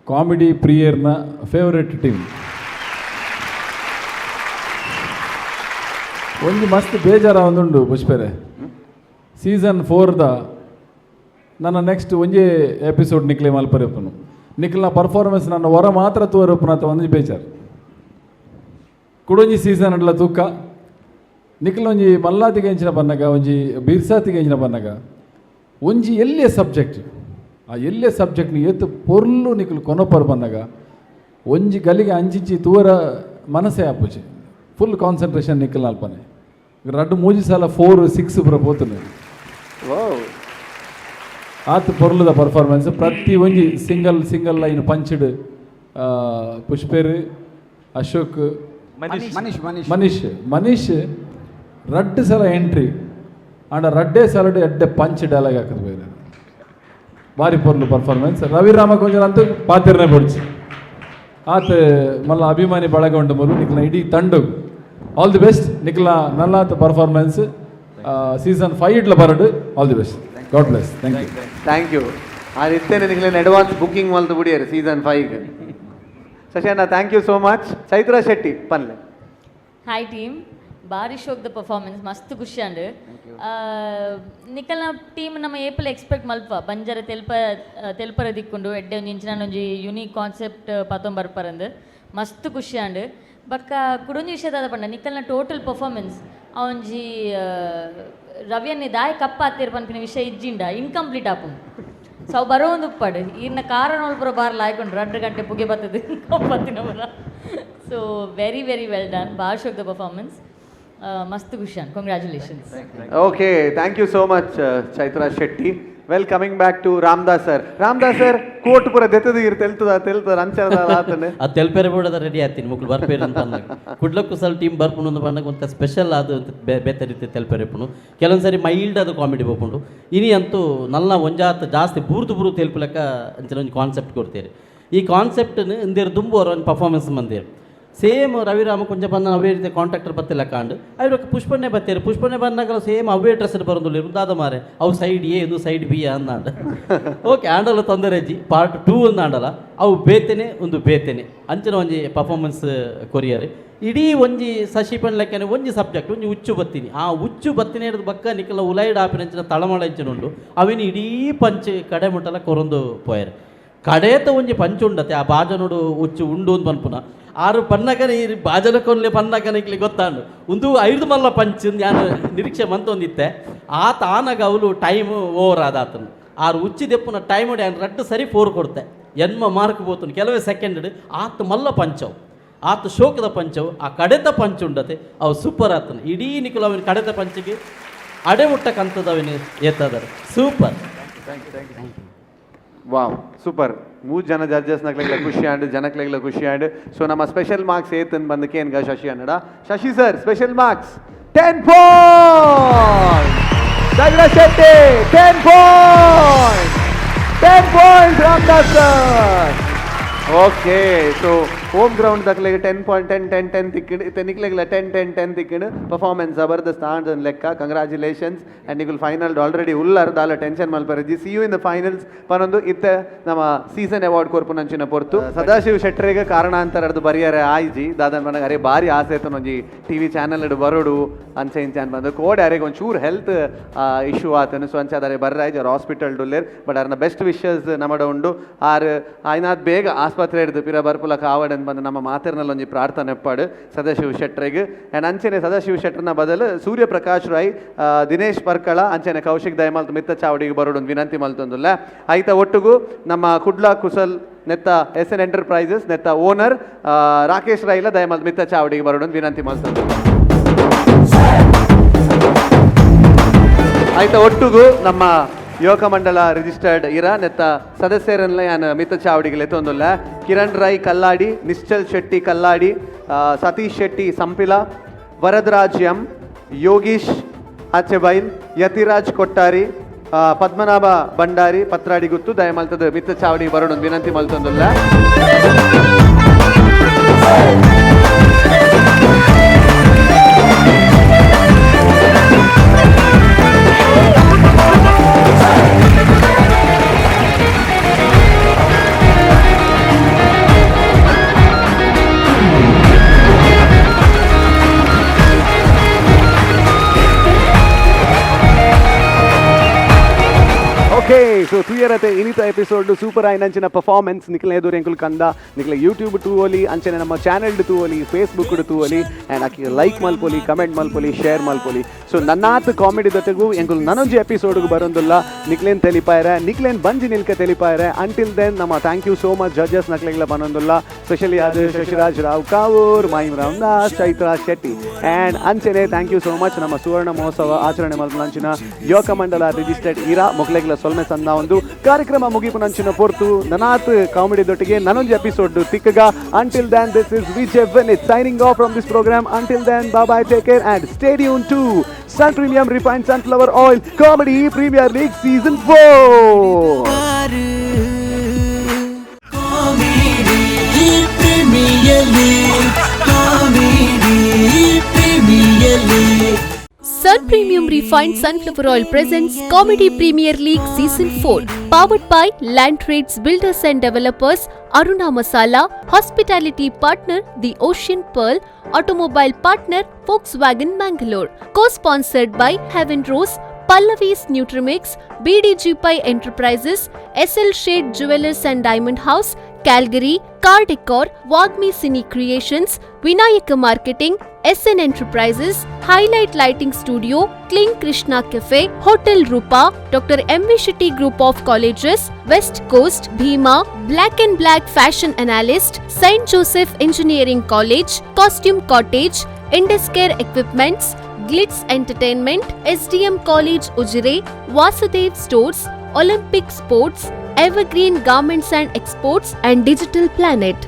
ಕಾಮಿಡಿ ಪ್ರಿಯರ್ನ ಫೇವರೇಟ್ ಟೀಮ್. ಒಂಜಿ ಮಸ್ತ್ ಬೇಜಾರ ಒಂದುಂಡು ಪುಷ್ಪೆರೆ, ಸೀಸನ್ ಫೋರ್ದ ನನ್ನ ನೆಕ್ಸ್ಟ್ ಒಂಜೇ ಎಪಿಸೋಡ್ ನಿಕ್ಲೆ ಮಲ್ಪರೆಪ್ಪನು ನಿಕ್ಲ್ನ ಪರ್ಫಾರ್ಮೆನ್ಸ್ ನನ್ನ ಹೊರ ಮಾತ್ರ ತೂವರಪ್ಪನ ಅಥವಾ ಒಂಜಿ ಬೇಜಾರು. ಕುಡೊಂಜಿ ಸೀಸನ್ ಅಡ್ಲ ತೂಕ ನಿಕ್ಲೊಂಜಿ ಮಲ್ಲಾತಿಗೆ ಎಂಚಿನ ಬನ್ನಗ, ಒಂಜಿ ಬಿರ್ಸಾತಿಗೆ ಎಂಚಿನ ಬನ್ನಗ, ಒಂಜಿ ಎಲ್ಲೇ ಸಬ್ಜೆಕ್ಟ್, ಆ ಎಲ್ಲೇ ಸಬ್ಜೆಕ್ಟ್ని ಏತು ಪೊರ್ಲು ನಿಕ್ಲು ಕೊನೊಪರ್ ಬನ್ನಗ ಒಂಜಿ ಗಲಿಗೆ ಅಂಚಿಂಚಿ ತೂವರ ಮನಸ್ಸೇ ಆಪುಜಿ. ಫುಲ್ ಕಾನ್ಸಂಟ್ರೇಷನ್ ನಿಕ್ಕಲ್ ಅಲ್ಪನೆ ರಡ್ಡು ಮೂಜಿ ಸಲ 4 6 ಪೂರ ಪೋತುಂಡು. ಆತ್ ಪೊರ್ಲುದ ಪರ್ಫಾರ್ಮೆನ್ಸ್ ಪ್ರತಿ ಒಂಜಿ single single line punched. ಪುಷ್ಪೇರ್, Ashok, Manish Manish Manish Manish ರಡ್ಡು ಸಲ ಎಂಟ್ರಿ ಆಂಡ ರಡ್ಡೇ ಸಲಡ್ ಎಡ್ಡೆ ಪಂಚ್ ಡೈಲಾಗ್ ಹಾಕದು ಬೇರೆ. ಭಾರಿ ಪೊರ್ಲು ಪರ್ಫಾರ್ಮೆನ್ಸ್. ರವಿರಾಮ ಕೊಂಜನ ಅಂತೂ ಪಾತಿರ್ನೆ ಪೊಡ್ಚಿ ಆತ ಮಲ್ಲ ಅಭಿಮಾನಿ ಬಳಗ ಉಂಡು ಮೊದಲು. ನಿಕ್ಲ ಇಡೀ ತಂಡಗ್ ಆಲ್ the best. ನಿಕ್ಲ ನಲ್ಲಾತ ಪರ್ಫಾರ್ಮೆನ್ಸ್ ಸೀಸನ್ 5 ಇಡ್ಲ ಬರಡು. All the best, God bless, thank you. Thank you. ಆ ಇತ್ತೇನೆ ನಿಕ್ಲೆನ ಅಡ್ವಾನ್ಸ್ ಬುಕಿಂಗ್ ಮಲ್ತು ಬುಡಿಯರು ಸೀಸನ್ 5. ಶಶಿ ಅಣ್ಣ, thank you so much. Chaitra Shetty ಪನ್ಲೆ. Hi team, ಬಾರಿ ಶೋಕ್ದ ಪರ್ಫಾರ್ಮೆನ್ಸ್, ಮಸ್ತ್ ಖುಷಿ ಅಂಡ್ ನಿಕಲ್ನ ಟೀಮ್ ನಮ್ಮ ಏಪಲ್ ಎಕ್ಸ್ಪೆಕ್ಟ್ ಮಲ್ಪ ಬಂಜರ ತೆಲ್ಪ ತೆಲ್ಪರ ದಿಕ್ಕೊಂಡು ಎಡ್ಡೆ ಒಂಜಿ ಇಂಚಿನ ಒಂಜಿ ಯುನೀಕ್ ಕಾನ್ಸೆಪ್ಟ್ ಪತೊಂಬ ಬರ್ಪರಂದು ಮಸ್ತ್ ಖುಷಿ ಅಂಡ್. ಬೊಕ್ಕ ಕುಡೊಂಜಿ ವಿಷಯ ದಾದ ಪಂಡ ನಿಕಲ್ನ ಟೋಟಲ್ ಪರ್ಫಾರ್ಮೆನ್ಸ್ ಆ ಒಂಜಿ ರವಿಯನ್ನೇ ದಾಯ ಕಪ್ಪ ಆತೇರ್ ಪನ್ಪಿನ ವಿಷಯ ಇಜ್ಜಿಂಡ ಇನ್ಕಂಪ್ಲೀಟ್ ಆಪುಂಡು. ಸೊ ಅವು ಬರೋಂದು ಉಪ್ಪಾಡು ಈರ್ನ ಕಾರಣ ಪೂರ ಬಾರ್ಲ ಆಯ್ಕೊಂಡು 2 ಗಂಟೆ ಪುಗೆ ಬರ್ತದೆ ಕಪ್ಪತ್ತಿನ ಪೂರ. So very very well done, ಭಾಳ ಶೋಕ್ದ ಪರ್ಫಾರ್ಮೆನ್ಸ್, ಮಸ್ತ್ ಖುಷಿ. Congratulations. Okay, thank you so much Chaitra Shetty. Well, coming back to Ramdas sir. Ramdas sir, coat ಪೂರ ದೆತ್ತದ ಇರ್ ತೆಲ್ತದ ತೆಲ್ತದ ಅಂಚದ ಆತನೆ. ಆ ತೆಲ್ಪೆರೆ ಬೋಡದ ರೆಡಿ ಆತೀನಿ ಮುಕ್ಳು ಬರ್ಪೇರು ಅಂತ ಅಂದಾಗ ಕುಡ್ಲಕ್ಕೂ ಸಲ ಟೀಮ್ ಬರ್ಪುಂಡು ಅಂತ ಬಂದಾಗ ಒಂಥ ಸ್ಪೆಷಲ್ ಅದು ಅಂತ ಬೇತೆ ರೀತಿ ತೆಲ್ಪೆರೆ ಪುಣು. ಕೆಲವೊಂದು ಸರಿ ಮೈಲ್ಡ್ ಅದು ಕಾಮಿಡಿ ಬೋಪುಂಡು. ಇನಿ ಅಂತೂ ನಲ್ಲ ಒಂಜಾತ ಜಾಸ್ತಿ ಬೂರ್ದು ಬೂರು ತೆಲ್ಪುಲೆಕ್ಕ ಅಂಚಿನ ಒಂಜಿ ಕಾನ್ಸೆಪ್ಟ್ ಕೊಡ್ತೀರಿ. ಈ ಕಾನ್ಸೆಪ್ಟ್ನ ಇಂದೇರು ದುಂಬೋರು ಒಂದು ಪರ್ಫಾರ್ಮೆನ್ಸ್ ಮಂದಿರು ಸೇಮ್ ರವಿರಾಮ ಕೊಂಚ ಬಂದ ಅವೇ ರೀತಿ ಕಾಂಟ್ರಾಕ್ಟರ್ ಬತ್ತಿಲ್ಲ ಕಾಂಡು ಅವ್ರು ಪುಷ್ಪಣ್ಣೆ ಬತ್ತೀರಿ. ಪುಷ್ಪಣ್ಣೆ ಬಂದಾಗ ಸೇಮ್ ಅವೇ ಡ್ರೆಸ್ ಬರೋದಿಲ್ಲ ದಾದ ಮಾರೆ ಅವು ಸೈಡ್ ಎ ಇದು ಸೈಡ್ ಬಿ ಅಂದಾಂಡ. ಓಕೆ ಆಂಡಲ ತೊಂದರೆ ಅಜ್ಜಿ ಪಾರ್ಟ್ 2 ಅಂದಾಂಡಲ ಅವು ಬೇತೇನೆ ಒಂದು ಬೇತೇನೆ ಅಂಚಿನ ಒಂಜಿ ಪರ್ಫಾರ್ಮೆನ್ಸ್ ಕೊರಿಯರ್. ಇಡೀ ಒಂಜಿ ಸಶಿ ಪಣ್ಲೆಕ್ಕನೆ ಒಂಜಿ ಸಬ್ಜೆಕ್ಟ್ ಒಂಜಿ ಉಚ್ಚು ಬತ್ತೀನಿ. ಆ ಉಚ್ಚು ಬತ್ತಿನ ಹಿಡಿದು ಬಕ್ಕ ನಿಕಲ ಉಲೈಡ್ ಆಪಿನ ತಳಮಳ ಅಂಚಿನ ಉಂಡು ಅವಿನ ಇಡೀ ಪಂಚ್ ಕಡೆ ಮುಟ್ಟಲ ಕೊರೊಂದು ಪೋಯರ್. ಕಡೇತ ಒಂಜಿ ಪಂಚ್ ಉಂಡತೆ ಆ ಬಾಜನೋಡು ಉಚ್ಚು ಉಂಡು ಅಂತ ಪನ್ಪುನ ಆರು ಪನ್ನಕನೆ ಈ ಬಾಜನ ಕೊನ್ಲೆ ಪನ್ನಕನ ಇಕ್ಲಿ ಗೊತ್ತಾಂಡು ಒಂದು 5 ಮಲ್ಲ ಪಂಚ್ ನಾನು ನಿರೀಕ್ಷೆ ಮಂತೊಂದಿತ್ತೆ. ಆತ ಆನಗ ಅವಳು ಟೈಮ್ ಓವರ್ ಆದ ಆತನು ಆರು ಉಚ್ಚಿ ದೆಪ್ಪುನ ಟೈಮ್ ಆನ್ ರಡ್ಡು ಸರಿ 4 ಕೊಡ್ತೆ ಎನ್ಮ ಮಾರ್ಕ್ ಬೋತನು ಕೆಲವೇ ಸೆಕೆಂಡ್. ಆತ ಮಲ್ಲ ಪಂಚವು ಆತ ಶೋಕದ ಪಂಚವು ಆ ಕಡೆತ ಪಂಚ್ ಉಂಡತೆ ಅವು ಸೂಪರ್ ಆತನು ಇಡೀ ನಿಕುಲು ಅವನ ಕಡೆತ ಪಂಚಿಗೆ ಅಡೆ ಮುಟ್ಟಕ್ಕಂಥದ್ದು ಅವನು ಎತ್ತದರು ಸೂಪರ್. ವಾವ್ ಸೂಪರ್. 3 ಜನ ಜಡ್ಜಸ್ ನಕ್ಲೆಗ್ಲ ಖುಷಿ ಆಂಡ್ ಜನಕ್ಲೆಗ್ಲ ಖುಷಿ ಆಂಡ್. ಸೊ ನಮ್ಮ ಸ್ಪೆಷಲ್ ಮಾರ್ಕ್ಸ್ ಏತನ್ ಬಂದಕ್ಕೆ ಏನ್ಗ ಶಶಿ ಅನ್ನಡ. Shashi sir special marks 10 point. Chaitra Shetty 10 point, 10 point Ramdas sir. Okay, so home ground ದಕ್ಲೆಗ್ 10 point 10 10 10 ತಿಕ್ಕಿಡ್ ಇತ್ತೆ ನಿಕ್ಲೆಗ್ಲ 10 10 10 ತಿಕ್ಕಿಡ್. ಪರ್ಫಾರ್ಮೆನ್ಸ್ ಜಬರ್ದಸ್ತ್ ಆಂಡ್ ಲೆಕ್ಕ. ಕಂಗ್ರಾಚುಲೇಷನ್ಸ್. ಆ್ಯಂಡ್ ನಿಕುಲ್ ಫೈನಲ್ ಆಲ್ರೆಡಿ ಉಲ್ಲರ್ ದಾಲ ಟೆನ್ಷನ್ ಮಲ್ಪರಜಿ. See you in the finals ಪನೊಂದು ಇತ್ತೆ ನಮ್ಮ ಸೀಸನ್ ಅವಾರ್ಡ್ ಕೊರ್ಪುನಂಚಿನ ಪೊರ್ತು. ಸದಾಶಿವ ಶೆಟ್ಟರಿಗೆ ಕಾರಣಾಂತರದ್ದು ಬರಿಯರೆ ಆಯ್ಜಿ ದಾದನ್ ಮನಗ ಅರೆ ಭಾರಿ ಆಸೆ ಆಯ್ತು ಒಂಜಿ ಟಿವಿ ಚಾನಲ್ ಬರೋಡು ಅಂಚೆ ಇಂಚೆ ಅನ್ ಬಂದು ಕೋಡೆ ಅರೆಗೆ ಒಂಚೂರು ಹೆಲ್ತ್ ಇಶ್ಯೂ ಆತನು. ಸೊ ಅಂಚೆ ಅದರೆ ಬರ್ರ ಆಯ್ಜಿ ಅವ್ರು ಹಾಸ್ಪಿಟಲ್ ಡುಲ್ಲೇರ್. ಬಟ್ ಅರ್ನ ಬೆಸ್ಟ್ ವಿಶಸ್ ನಮಡ ಉಂಡು. ಆರ್ ಆಯ್ನಾದ್ ಬೇಗ ಆಸ್ಪತ್ರೆ ಹಿಡ್ದು ಪಿರ ಬರ್ಪುಲ ಕಾವಡನ್ ಬಂದು ನಮ್ಮ ಮಾತಿರ್ನಲ್ಲಿ ಒಂಜಿ ಪ್ರಾರ್ಥನೆ ಎಪ್ಪಾಡು ಸದಾಶಿವ ಶೆಟ್ಟರಿಗೆ. ಆ್ಯಂಡ್ ಅಂಚೆನೆ ಸದಾಶಿವ ಶೆಟ್ಟರ್ನ ಬದಲು ಸೂರ್ಯಪ್ರಕಾಶ್ ರೈ, ದಿನೇಶ್ ಪರ್ಕಳ, ಅಂಚೆನೆ ಕೌಶಿಕ್ ದಯಮಾಲ್ತ್ ಮಿತ್ತ ಚಾವಡಿಗೆ ಬರೋಡು ವಿನಂತಿ ಮಲ್ತೊಂದುಲ್ಲ. ಐತ ಒಟ್ಟುಗು ನಮ್ಮ ಕುಡ್ಲ ಕುಸಲ್ ನೆತ್ತ ಎಸ್ ಎನ್ ಎಂಟರ್ಪ್ರೈಸಸ್ ನೆತ್ತ ಓನರ್ ರಾಕೇಶ್ ರೈಲ ದಯಮಾಲ್ತ್ ಮಿತ್ತ ಚಾವಡಿಗೆ ಬರೋಡು ವಿನಂತಿ ಮಲ್ತೊಂದು. ಆಯ್ತ ಒಟ್ಟುಗು ನಮ್ಮ ಯುವಕ ಮಂಡಲ ರಿಜಿಸ್ಟರ್ಡ್ ಇರ ನೆತ್ತ ಸದಸ್ಯರನ್ನ ಯಾನ್ ಮಿತ್ತ ಚಾವಡಿಗೆ ಲೆತ್ತೊಂದುಲ್ಲ. ಕಿರಣ್ ರೈ ಕಲ್ಲಾಡಿ, ನಿಶ್ಚಲ್ ಶೆಟ್ಟಿ ಕಲ್ಲಾಡಿ, ಸತೀಶ್ ಶೆಟ್ಟಿ ಸಂಪಿಲ, ವರದರಾಜ್ ಎಂ, ಯೋಗೀಶ್ ಆಚೆಬೈಲ್, ಯತಿರಾಜ್ ಕೊಟ್ಟಾರಿ, ಪದ್ಮನಾಭ ಭಂಡಾರಿ ಪತ್ರಾಡಿ ಗುತ್ತು ದಯಮಲ್ತದ ಮಿತ್ತ ಚಾವಡಿ ಬರೋಣ ವಿನಂತಿ ಮಲ್ತೊಂದುಲ್ಲ. ಓಕೆ, ಸೊ ತುಯರತೆ ಇನಿತ ಎಪಿಸೋಡ್ ಸೂಪರ್ ಆಯ್ನಂಚಿನ ಪರ್ಫಾರ್ಮೆನ್ಸ್ ನಿಕ್ಲ ಎದುರು ಎಂಕುಲು ಕಂದ. ನಿಕ್ಲ ಯೂಟ್ಯೂಬ್ ತೂವೊಲಿ, ಅಂಚನೆ ನಮ್ಮ ಚಾನೆಲ್ ತೂವೊಲಿ, ಫೇಸ್ಬುಕ್ ತೂವೊಲಿ ಆ್ಯಂಡ್ ಅಕಿ ಲೈಕ್ ಮಲ್ಪೊಲಿ, ಕಮೆಂಟ್ ಮಲ್ಪೊಲಿ, ಶೇರ್ ಮಲ್ಪೊಲಿ. ಸೊ ನನ್ನಾತ್ ಕಾಮಿಡಿ ದೊಟ್ಟೆಗು ಎಂಕುಲು ನನೊಂಜಿ ಎಪಿಸೋಡ್ಗೆ ಬರೋದಿಲ್ಲ. ನಿಕ್ಲೇನ್ ತೆಲಿಪಾಯರೆ, ನಿಕ್ಲೇನ್ ಬಂಜಿ ನಿಲ್ಕ ತೆಲಿಪಾಯರೆ. ಅಂಟಿಲ್ then ನಮ್ಮ thank you so much judges ನಕ್ಲೆಗ್ಲ ಬನ್ನೊಂದುಲ್ಲ. ಸ್ಪೆಷಲಿ ಅದು ಶಶಿರಾಜ್ ರಾವ್ ಕಾವೂರ್, ಮಹಿಮ್ ರಾಮದಾಸ್, ಚೈತ್ರಾ ಶೆಟ್ಟಿ ಆ್ಯಂಡ್ ಅಂಚನೆ thank you so much ನಮ್ಮ ಸುವರ್ಣ ಮಹೋತ್ಸವ ಆಚರಣೆ ಮಲ್ಪುನಂಚಿನ ಯುವಕ ಮಂಡಲ ರಿಜಿಸ್ಟರ್ಡ್ ಇರಾ ಮೊಕ್ಲೆಗ್ಲ ಸೊಲ್ಮೆ ಸಂದ. ಒಂದು ಕಾರ್ಯಕ್ರಮ ಮುಗಿಪುನಂಚಿನ ಪೊರ್ತು. ನನಾತ್ ಕಾಮಿಡಿ ದೊಟ್ಟಿಗೆ ನನೊಂಜಿ episode ತಿಕ್ಕಗ. Until then, this is Vijay Vineeth signing off from this program. Until then, bye, take care and stay tuned to Sun Premium Refined Sunflower Oil Comedy Premier League Season 4. Comedy Premier League, Comedy Premier League. Sun Premium Refined Sunflower Oil presents Comedy Premier League Season 4, powered by Land Trades Builders and Developers, Aruna Masala, Hospitality Partner The Ocean Pearl, Automobile Partner Volkswagen Mangalore, co-sponsored by Heaven Rose, Pallavi's Nutrimix, BDG Pai Enterprises, SL Shade Jewelers and Diamond House, Calgary, Car Decor, Wagmi Cine Creations, Vinayaka Marketing, SN Enterprises, Highlight Lighting Studio, Clean Krishna Cafe, Hotel Rupa, Dr. M. V. Shetty Group of Colleges, West Coast, Bhima, Black and Black Fashion Analyst, St. Joseph Engineering College, Costume Cottage, Induscare Equipments, Glitz Entertainment, SDM College Ujire, Vasudev Stores, Olympic Sports, Evergreen Garments and Exports and Digital Planet.